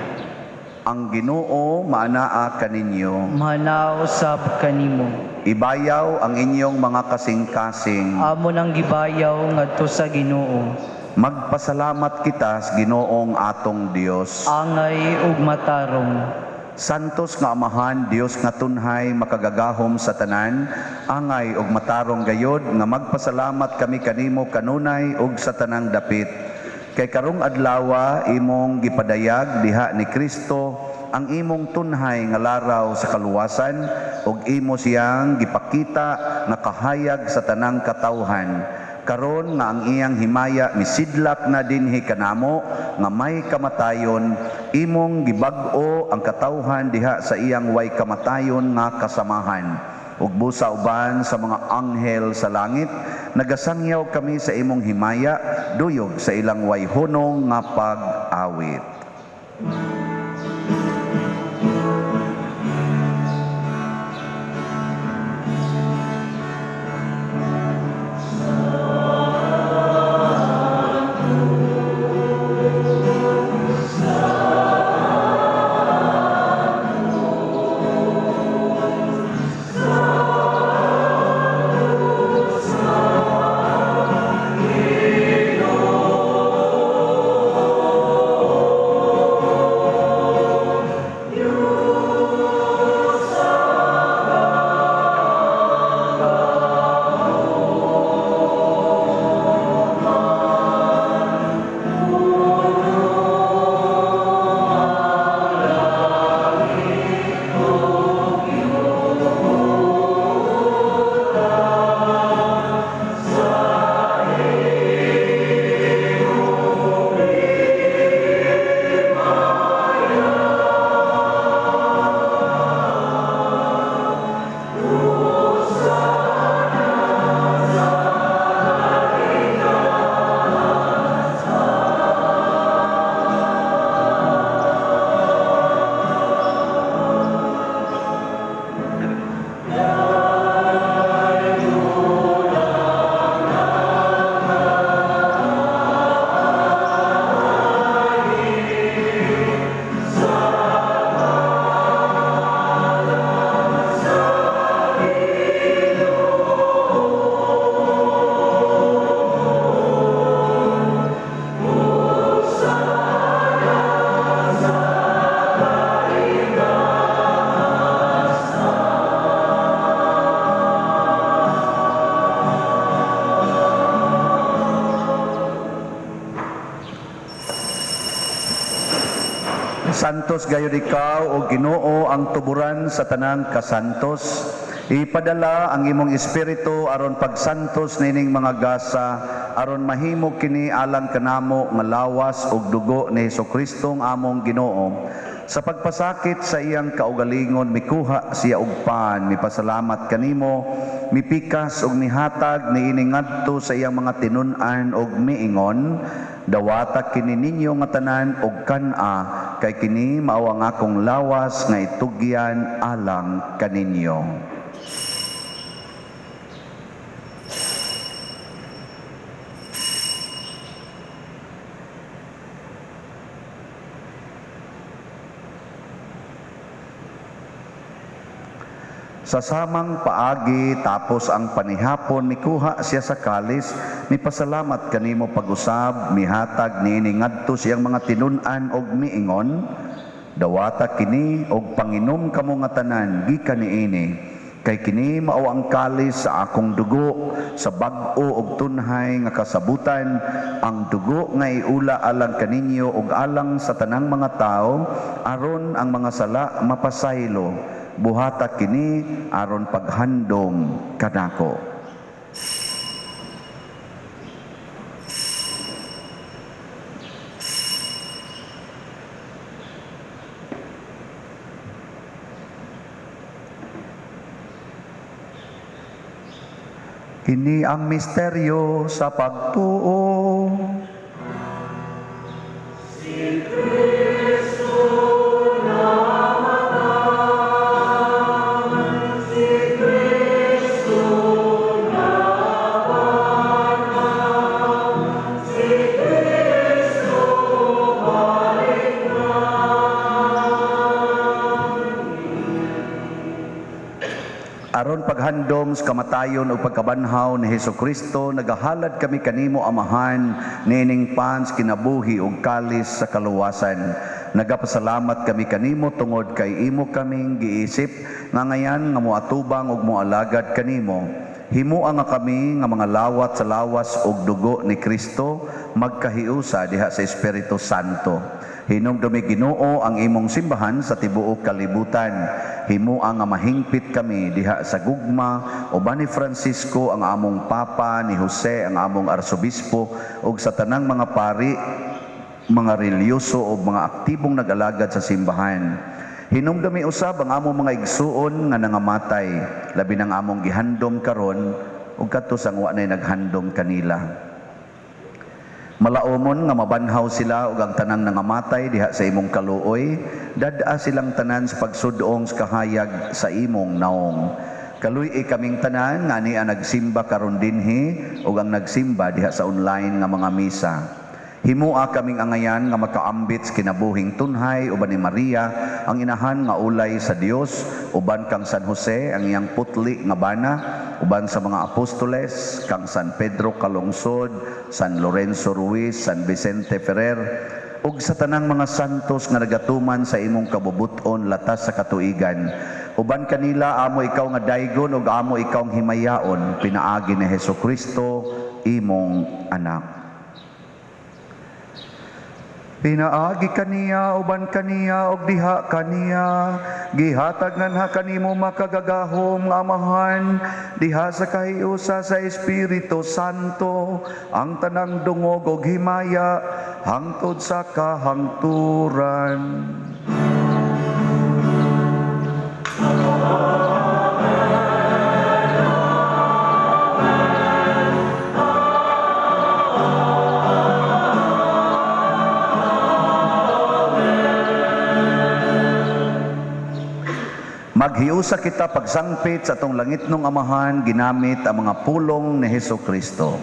[SPEAKER 2] Ang Ginoo maanaa kaninyo.
[SPEAKER 3] Maanaa usab kanimo.
[SPEAKER 2] Ibayaw ang inyong mga kasing-kasing.
[SPEAKER 3] Amo nang gibayaw ngadto sa Ginoo.
[SPEAKER 2] Magpasalamat kita sa Ginoong atong Dios.
[SPEAKER 3] Angay ug matarong.
[SPEAKER 2] Santos nga Amahan, Dios nga tunhay, makagagahom sa tanan, angay ug matarong gayod nga magpasalamat kami kanimo kanunay ug sa tanang dapit. Kay karong adlawa imong gipadayag diha ni Kristo ang imong tunhay nga laraw sa kaluwasan ug imo siyang gipakita nga kahayag sa tanang katawhan. Karon nga ang iyang himaya misidlak na dinhi kanamo nga may kamatayon, imong gibag-o ang katawhan diha sa iyang way kamatayon nga kasamahan. Ug busa uban sa mga anghel sa langit, nagasangyaw kami sa imong himaya, duyog sa ilang way hunong nga pag-awit. Santos gayud ikaw o Ginoo ang tuburan sa tanang kasantos. Ipadala ang imong espiritu aron pagsantos nining mga gasa, aron mahimo kini alang kanamo nga lawas ug dugo ni Hesukristo ang among Ginoo. Sa pagpasakit sa iyang kaugalingon mikuha siya og pan, mipasalamat kanimo, mipikas ug mihatag niini ngadto sa iyang mga tinun-an ug miingon, dawata kini ninyo nga tanan og kan-a, kay kini mao ang akong lawas nga itugyan alang kaninyo. Sa samang paagi tapos ang panihapon mikuha siya sa kalis, mipasalamat kanimo pag-usab, mihatag niini ngadto siyang mga tinun-an og miingon, dawata kini og panginom kamo nga tanan gikan niini, kay kini mao ang kalis sa akong dugo sa bag-o og tunhay nga kasabutan, ang dugo nga iula alang kaninyo og alang sa tanang mga tawo aron ang mga sala mapasaylo. Buhata kini aron paghandom kanako. Kini ang misteryo sa pagtuo.
[SPEAKER 6] Si Kristo namatay, si Kristo nabanhaw, si Kristo balik na.
[SPEAKER 2] Aron Aron paghandom sa kamatayon ug pagkabanhaw ni Hesus Kristo, nagahalad kami kanimo, Amahan, niining pan sa kinabuhi ug kalis sa kaluwasan. Nagapasalamat kami kanimo tungod kay imo kaming giisip nga ngayan nga moatubang ug moalagad kanimo. Himua nga kami nga mga lawat sa lawas ug dugo ni Kristo magkahiusa diha sa Espiritu Santo. Hinumdumi, Ginoo, ang imong simbahan sa tibuok kalibutan. Himua nga mahingpit kami diha sa gugma uban ni Francisco ang among Papa, ni Jose ang among Arsobispo ug sa tanang mga pari, mga relihiyoso o mga aktibong nag-alagad sa simbahan. Hinumdumi usab ang among mga igsuon nga nangamatay, labi nang among gihandom karon ug kadto sang wa nay naghandom kanila. Malaomon nga mabanhaw sila ug ang tanang nangamatay diha sa imong kaluoy, dad-a silang tanan sa pagsudong sa kahayag sa imong naong. Kaluy-i kaming tanan nga ania nagsimba karon dinhi ug ang nagsimba diha sa online nga mga misa. Himua kaming angayan nga makaambit sa kinabuhing tunhay uban ni Maria ang inahan nga ulay sa Dios, uban kang San Jose ang iyang putli nga bana, uban sa mga apostoles kang San Pedro Calungsod, San Lorenzo Ruiz, San Vicente Ferrer, ug sa tanang mga santos nga nagatuman sa imong kabubut-on latas sa katuigan. Uban kanila amo ikaw nga daygon ug amo ikaw ang himayaon pinaagi ni Hesukristo imong anak. Pinaagi kaniya, uban kaniya, og diha kaniya, gihatag nganha kanimo makagagahom nga Amahan, diha sa kahiusa sa Espiritu Santo, ang tanang dungog og himaya, hangtod sa kahangturan. Maghiusa kita pagsangpit sa atong langitnong Amahan ginamit ang mga pulong ni Hesus Kristo.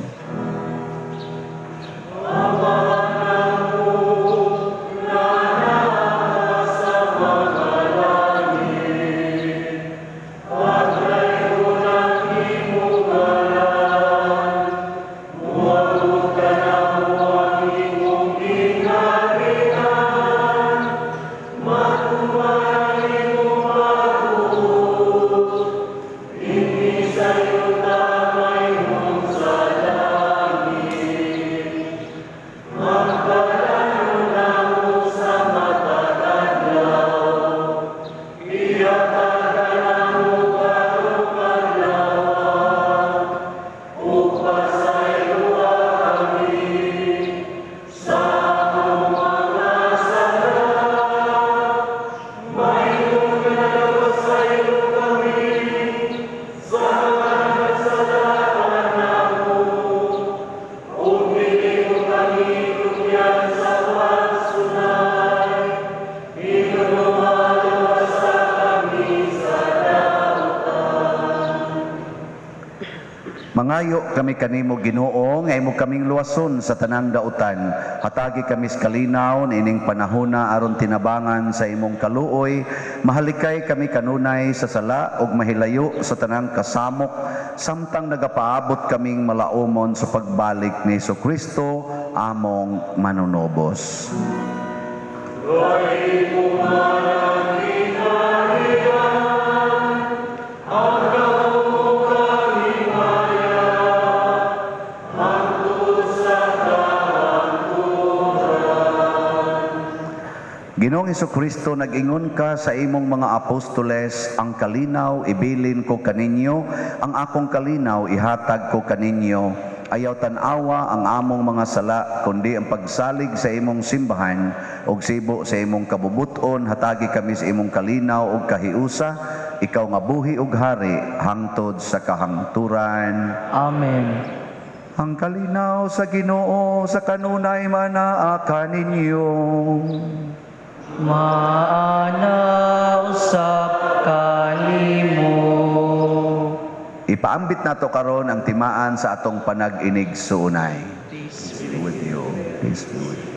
[SPEAKER 2] Mangayo kami kanimo, Ginoo, nga imo kaming luwason sa tanang dautan. Hatagi kami sa kalinaw niining panahona aron tinabangan sa imong kaluoy. Mahalikay kami kanunay sa sala ug mahilayo sa tanang kasamok samtang nagapaabot kaming malaumon sa pagbalik ni Hesukristo among manunobos. Ginoong Hesukristo, nag-ingon ka sa imong mga apostoles, ang kalinaw ibilin ko kaninyo, ang akong kalinaw ihatag ko kaninyo. Ayaw tan-awa ang among mga sala, kundi ang pagsalig sa imong simbahan ug sibo sa imong kabubuton, hatagi kami sa imong kalinaw ug kahiusa, ikaw nga buhi ug hari hangtod sa kahangturan.
[SPEAKER 3] Amen.
[SPEAKER 2] Ang kalinaw sa Ginoo sa kanunay manaa kaninyo.
[SPEAKER 3] Maana usab kanimo.
[SPEAKER 2] Ipaambit nato karon ang timaan sa atong panag-inig suunay.
[SPEAKER 3] Peace
[SPEAKER 2] be with you. Peace be with you.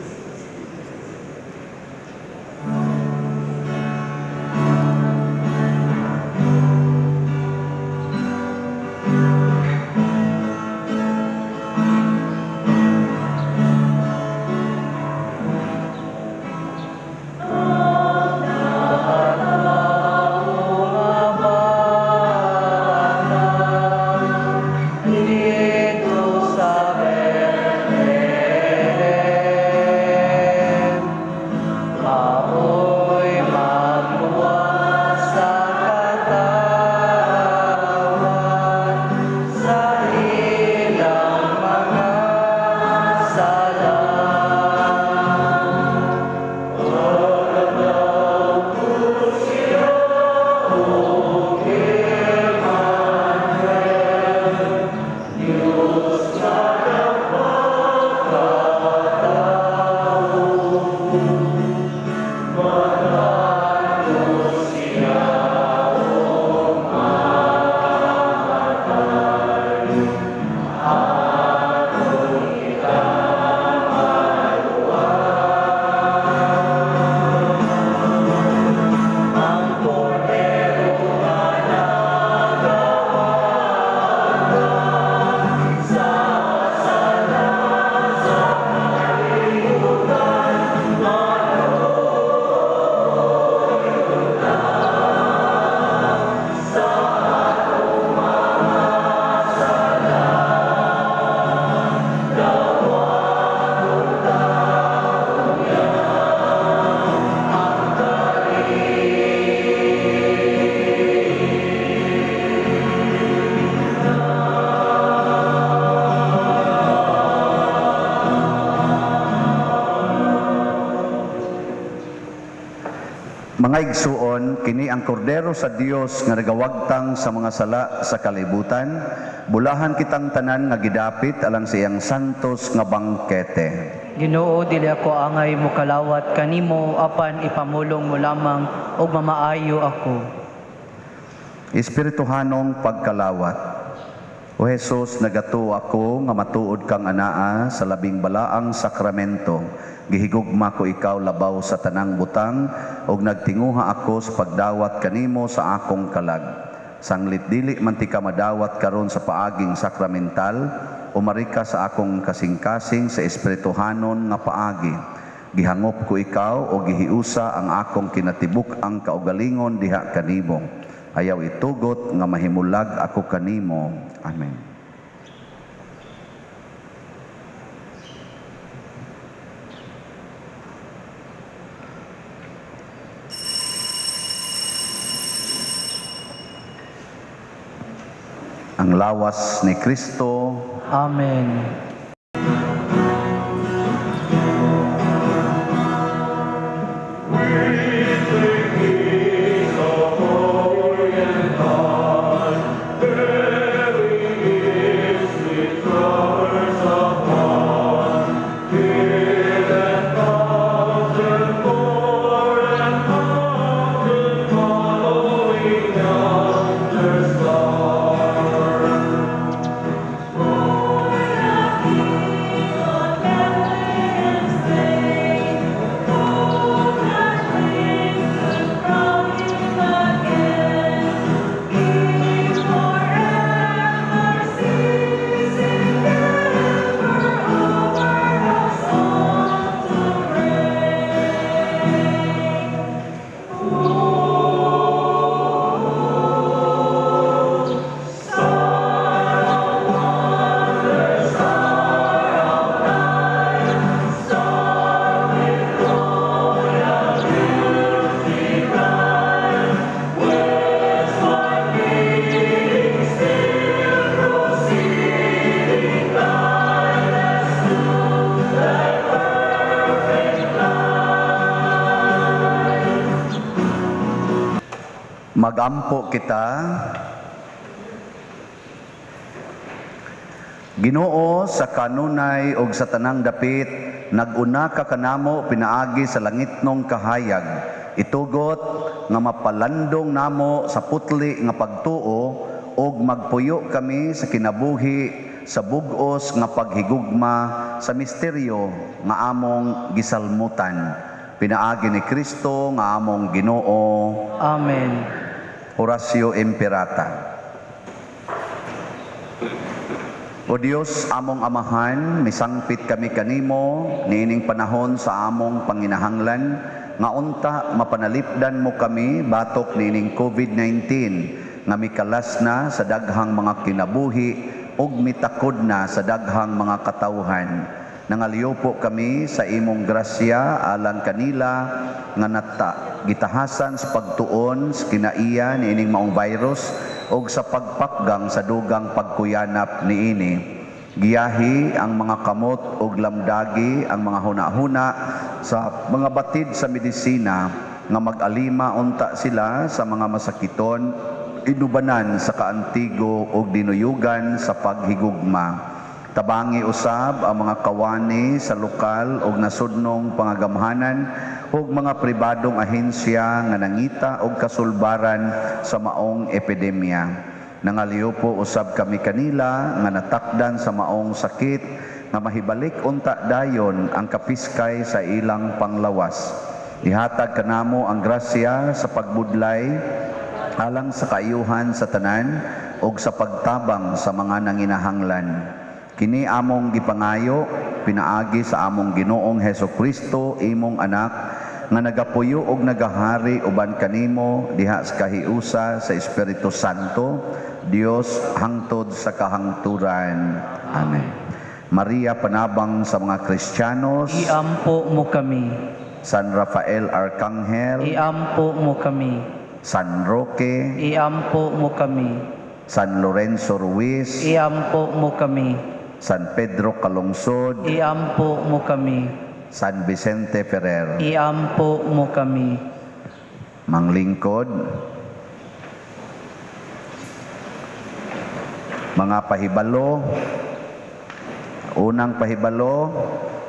[SPEAKER 2] Mga igsuon, kini ang kordero sa Dios nga nagawagtang sa mga sala sa kalibutan. Bulahan kitang tanan nga gidapit alang sa iyang santos nga bangkete.
[SPEAKER 3] Ginoo, dili ako angay mokalawat kanimo, apan ipamulong mo lamang ug mamaayo ako.
[SPEAKER 2] Espirituhanong pagkalawat. O Jesus, nagatuo ako nga matuod kang anaa sa labing balaang sakramento. Gihigugma ko ikaw labaw sa tanang butang ug nagtinguha ako sa pagdawat kanimo sa akong kalag. Sanglit dili man ti ka madawat karon sa paaging sakramental, umari ka sa akong kasing-kasing sa espirituhanon nga paagi. Gihangop ko ikaw o gihiusa ang akong kinatibuk-ang kaugalingon diha kanimo. Ayaw itugot nga mahimulag ako kanimo. Amen. Ang lawas ni Kristo.
[SPEAKER 3] Amen.
[SPEAKER 2] Magampo kita. Ginoo, sa kanunay og sa tanang dapit, naguna ka kanamo pinaagi sa langitnong kahayag. Itugot nga mapalandong namo sa putli nga pagtuo og magpuyo kami sa kinabuhi sa bug-os nga paghigugma sa misteryo nga among gisalmutan. Pinaagi ni Kristo nga among Ginoo.
[SPEAKER 3] Amen.
[SPEAKER 2] Oratio Imperata. O Dios, among Amahan, misangpit kami kanimo niining panahon sa among panginahanglan nga unta mapanalipdan mo kami batok niining COVID-19 nga mikalas na sa daghang mga kinabuhi ug mitakod na sa daghang mga katawhan. Nangaliyo kami sa imong grasya alang kanila nga nata gitahasan sa pagtuon sa kinaiya niining maong virus og sa pagpakgang sa dugang pagkuyanap niini. Giyahi ang mga kamot og lamdagi ang mga hunahuna sa mga batid sa medisina nga mag-alima unta sila sa mga masakiton inubanan sa kaantigo og dinuyugan sa paghigugma. Tabangi usab ang mga kawani sa lokal og nasudnong pangagamhanan ug mga pribadong ahensya nga nangita og kasulbaran sa maong epidemya. Nangaliyo po usab kami kanila nga natakdan sa maong sakit nga mahibalik unta dayon ang kapiskay sa ilang panglawas. Ihatag kanamo ang grasya sa pagbudlay alang sa kaayuhan sa tanan ug sa pagtabang sa mga nanginahanglan. Kini among gipangayo pinaagi sa among Ginoong Hesukristo, imong anak, nga nagapuyo og nagahari uban kanimo diha sa kahiusa sa Espiritu Santo, Dios hangtod sa kahangturan. Amen. Maria, panabang sa mga Kristiyanos,
[SPEAKER 3] iampo mo kami.
[SPEAKER 2] San Rafael Arcangel,
[SPEAKER 3] iampo mo kami.
[SPEAKER 2] San Roque,
[SPEAKER 3] iampo mo kami.
[SPEAKER 2] San Lorenzo Ruiz,
[SPEAKER 3] iampo mo kami.
[SPEAKER 2] San Pedro Calungsod,
[SPEAKER 3] iampo mo kami.
[SPEAKER 2] San Vicente Ferrer,
[SPEAKER 3] iampo mo kami.
[SPEAKER 2] Manglingkod. Mga pahibalo. Unang pahibalo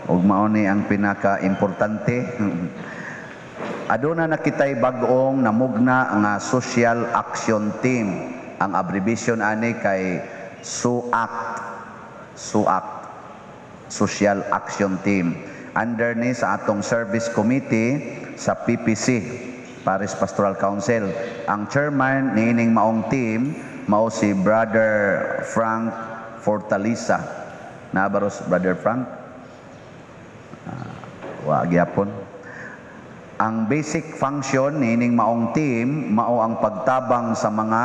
[SPEAKER 2] ug mao ni ang pinaka-importante. Aduna na kitay bag-ong namugna nga Social Action Team. Ang abbreviation ani kay SUACT. SUACT, Social Action Team. Under ni sa atong Service Committee sa PPC, Parish Pastoral Council. Ang chairman niining maong team mao si Brother Frank Fortalisa. Nabaros Brother Frank? Wa gyapon. Ang basic function niining maong team mao ang pagtabang sa mga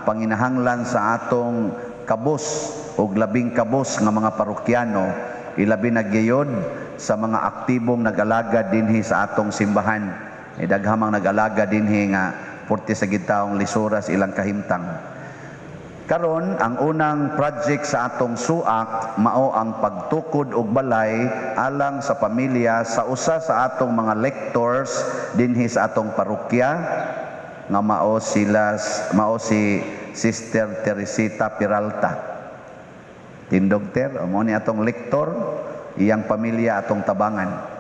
[SPEAKER 2] panginahanglan sa atong kabus og labing kabus nga mga parokyano, ilabi na gayod sa mga aktibong nag-alaga dinhi sa atong simbahan. Daghamang nag-alaga dinhi nga porte sa gitaong lisuras ilang kahimtang. Karon ang unang project sa atong SUAC mao ang pagtukod og balay alang sa pamilya sa usa sa atong mga lectors dinhi sa atong parokya nga mao si Sister Teresita Peralta. Tindog ter, mao ni atong lector, iyang pamilya atong tabangan.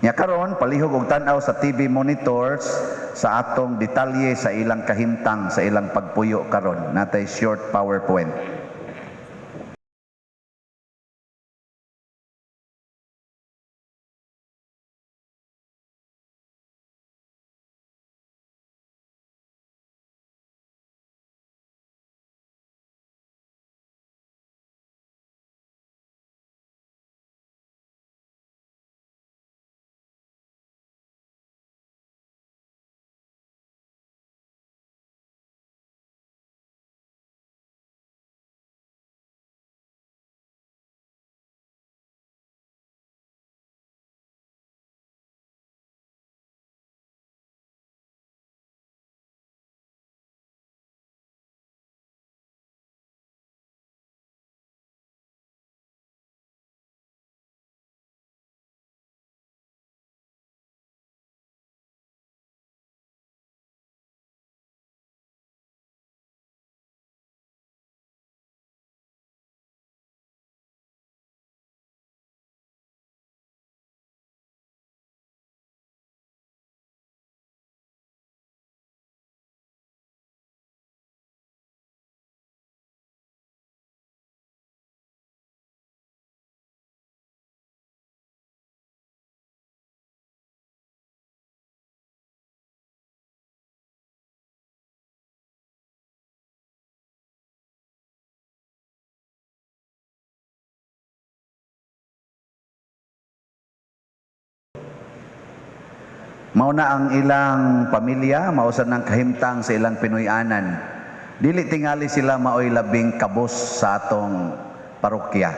[SPEAKER 2] Nya karon palihog og tan-aw sa TV monitors sa atong detalye sa ilang kahimtang sa ilang pagpuyo karon. Natay short PowerPoint. Mao na ang ilang pamilya, mao sa nang kahimtang sa ilang Pinoy-anan. Dili tingali sila maoy labing kabos sa atong parokya.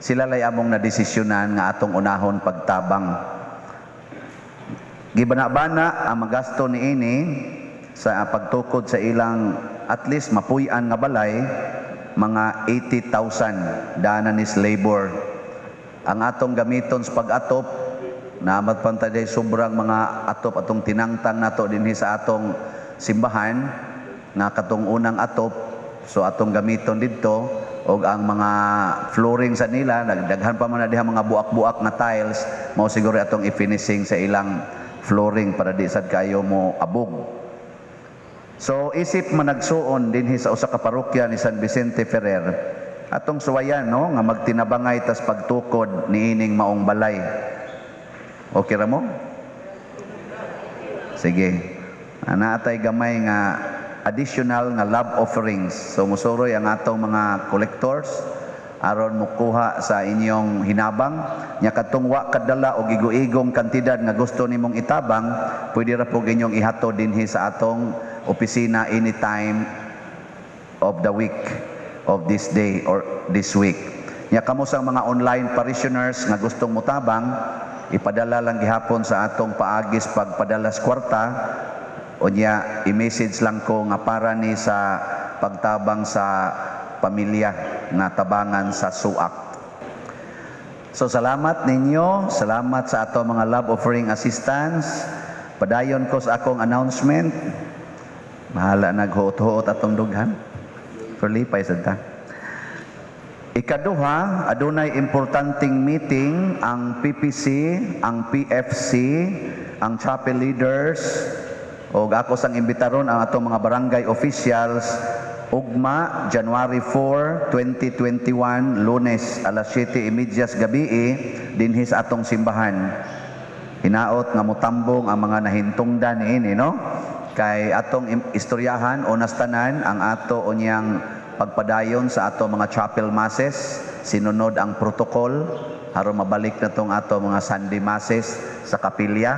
[SPEAKER 2] Sila lay among nadesisyonan nga atong unahon pagtabang. Gibana-bana ang magasto niini sa pagtukod sa ilang at least mapuy-an nga balay, mga 80,000 dana is labor. Ang atong gamiton sa pag-atop, naamat pantay sobrang mga atop atong tinangtang nato dinhi sa atong simbahan nga katong unang atop, so atong gamiton didto og ang mga flooring sa nila nagdaghan pa man na diha mga buak-buak nga tiles, mao siguro atong i-finishing sa ilang flooring para di sad kayo mo abog. So isip managsuon dinhi sa usa ka parokya ni San Vicente Ferrer, atong suwayan no nga magtinabangay tas pagtukod niining maong balay. Okay ra mo? Sige. Naatay gamay nga additional nga love offerings. So musuroy ang atong mga collectors aron mukuha sa inyong hinabang. Nya katong wa kadala og igo-igong kantidad nga gusto nimong itabang, pwede ra pug inyong ihatod dinhi sa atong opisina anytime of the week, of this day or this week. Nya kamo sa mga online parishioners nga gustong mutabang, ipadala lang gihapon sa atong paagis pagpadala sa kwarta, unya i-message lang ko nga para ni sa pagtabang sa pamilya nga tabangan sa SUAC. So salamat ninyo, salamat sa ato mga love offering assistants. Padayon ko sa akong announcement. Bahala naghuot-huot atong dughan. Pero lipay sad ta. Ikaduha, adunay importanteng meeting ang PPC, ang PFC, ang chapel leaders, ug ako sang imbitaron ang atong mga barangay officials ugma January 4, 2021, Lunes, alas 7:30 sa gabi dinhi sa atong simbahan. Hinaot nga motambong ang mga nahintungdan niini, no? Kay atong istoryahan o nastanan ang ato unyang pagpadayon sa ato mga chapel masses, sinunod ang protocol aron mabalik na tong ato mga Sunday masses sa kapilya.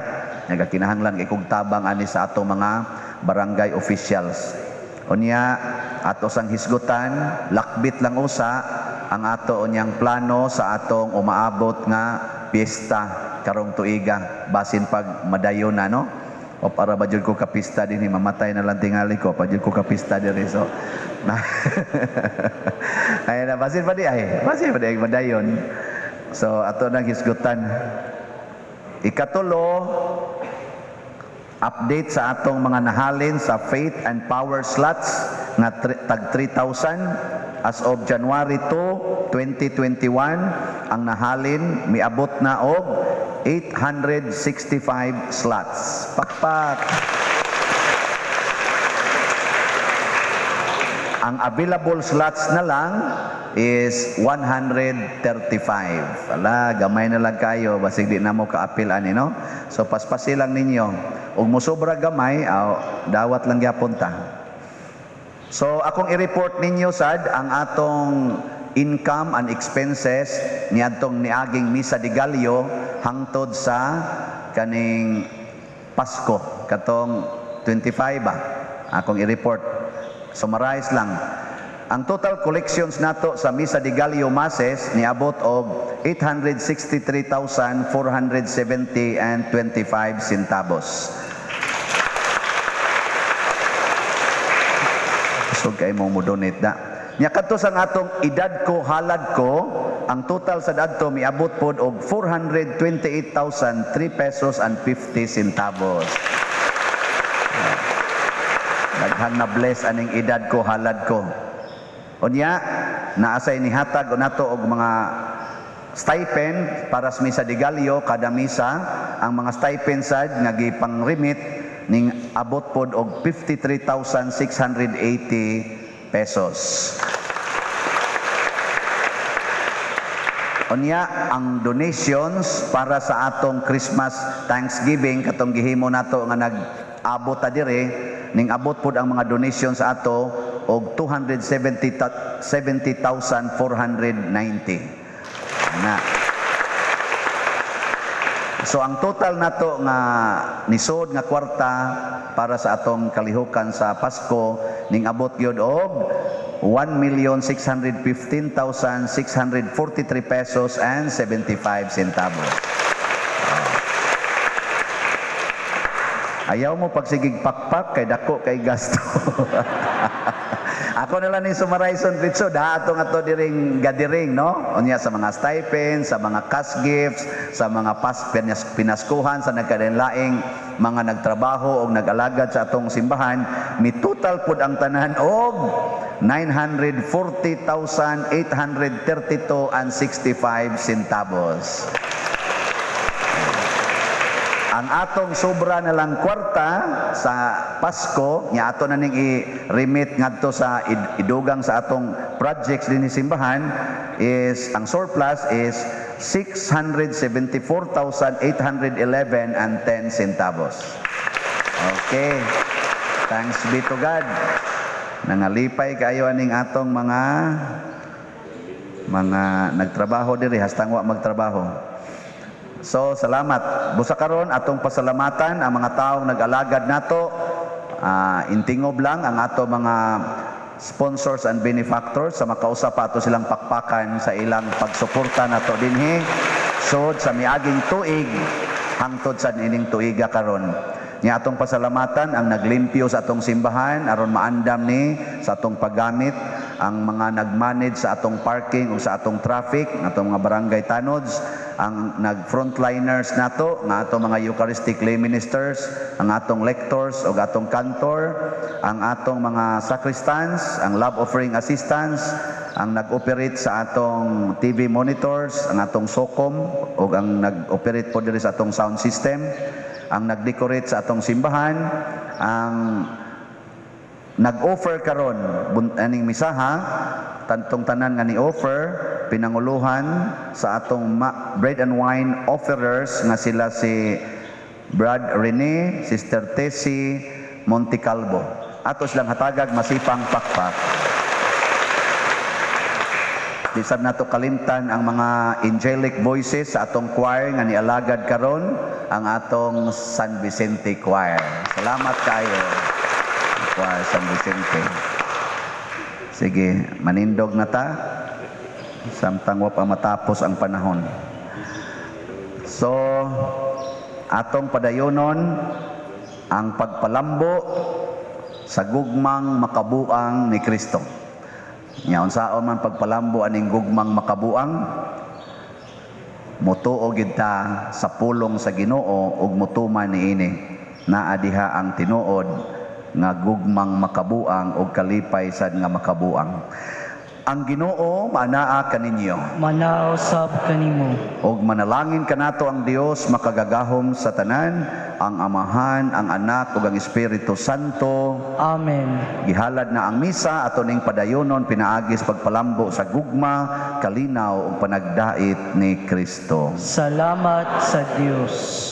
[SPEAKER 2] Nagakinahanglan kay kog tabang ani sa ato mga barangay officials. Unya ato sang hisgutan, lakbit lang usa ang ato unyang plano sa atong umaabot nga piyesta karong tuiga, basin pag madayon na, no? O para ba jud ko kapista dinhi, mamatay na lang tingali ko pa jud ko kapista diri, so na ay na basin pa di ay, basin pa di ay madayon. So ato nang hisgutan. Ikatulo, update sa atong mga nahalin sa Faith and Power slots nga tag 3,000 as of January 2, 2021, ang nahalin miabot na og 865 slots. Pakpak. Ang available slots na lang is 135. Ala, gamay na lang kayo, basig di na mo kaapil ani, no? So paspasi lang ninyo. Ug mosobra gamay, aw, dawat lang gyapon ta. So akong i-report ninyo sad ang atong income and expenses niadtong niaging Misa de Gallo hangtod sa kaning Pasko katong 25 ba akong i-report. Summarize lang. Ang total collections nato sa Misa de Gallo Masses niabot og 863,470 and 25 centavos. So kay mo mo-donate da. Nya kadto sa atong edad ko halad ko, ang total sa dadto miabot pod og 428,003 pesos and 50 centavos. Daghan na bless aning edad ko halad ko. Unya naasay nihatag nato og mga stipend para sa Misa de Gallo kada misa. Ang mga stipend sad nga gipang-remit ning abot pod og 53,680 pesos. Unya ang donations para sa atong Christmas Thanksgiving katong gihimo nato nga nag-abot ta dire, ning abot pod ang mga donations ato og 270,490. Na. So ang total nato nga nisod nga kwarta para sa atong kalihukan sa Pasko ning abot gyud og 1,615,643 pesos and 75 centavos. Ayaw mo pagsigig pakpak kay dako kay gasto. Ako na lang ni summarize on Ritso, da atong ato diring gathering, no? Unya sa mga stipends, sa mga cash gifts, sa mga pinaskuhan, sa nagkalain-laing mga nagtrabaho o nag-alagad sa atong simbahan, mi total pud ang tanan og 940,832 and 65 centavos. Ang atong sobra na lang kwarta sa Pasko, nga ato na ning i-remit ngadto sa idugang sa atong projects dinhi simbahan, is ang surplus is 674,811 and 10 centavos. Okay. Thanks be to God. Nangalipay kayo aning atong mga nagtrabaho diri hastang wa magtrabaho. So salamat. Busa karon atong pasalamatan ang mga taong nag-alagad nato. Intingob lang ang ato mga sponsors and benefactors sa makausap pa ato silang pakpakan sa ilang pagsuporta nato dinhi. So sa miaging tuig hangtod sa ining tuiga karon. Nya atong pasalamatan ang naglimpyo sa atong simbahan aron maandam ni sa atong paggamit, ang mga nagmanage sa atong parking o sa atong traffic, atong mga barangay tanods, Ang nag-frontliners nato nga atong mga Eucharistic lay ministers, ang atong lectors ug atong cantor, ang atong mga sacristans, ang love offering assistants, ang nag-operate sa atong TV monitors, ang atong SOCOM ug ang nag-operate po diri sa atong sound system, ang nag-decorate sa atong simbahan, ang nag-offer karon aning misaha, tantong tanan nga ni-offer, pinanguluhan sa atong bread and wine offerers nga sila si Brad Rene, Sister Tessie Montecalvo. Ato silang hatagag masipang pakpak. Di sab nato kalimtan ang mga angelic voices sa atong choir nga nialagad karon, ang atong San Vicente Choir. Salamat kayo. Choir San Vicente. Sige, manindog na ta samtang wa pa matapos ang panahon. So, atong padayonon ang pagpalambo sa gugmang makabuang ni Kristo. Nya unsaon man pagpalambo aning gugmang makabuang? Mutuo gid ta sa pulong sa Ginoo ug mutuman niini. Naa diha ang tinuod nga gugmang makabuang ug kalipay sad nga makabuang. Ang Ginoo maanaa kaninyo.
[SPEAKER 3] Manaa usab kanimo.
[SPEAKER 2] Og manalangin kanato ang Dios makagagahom sa tanan, ang Amahan, ang Anak ug ang Espiritu Santo.
[SPEAKER 3] Amen.
[SPEAKER 2] Gihalad na ang misa, ato ning padayonon pinaagis pagpalambo sa gugma, kalinaw ug panagdait ni Kristo.
[SPEAKER 3] Salamat sa Dios.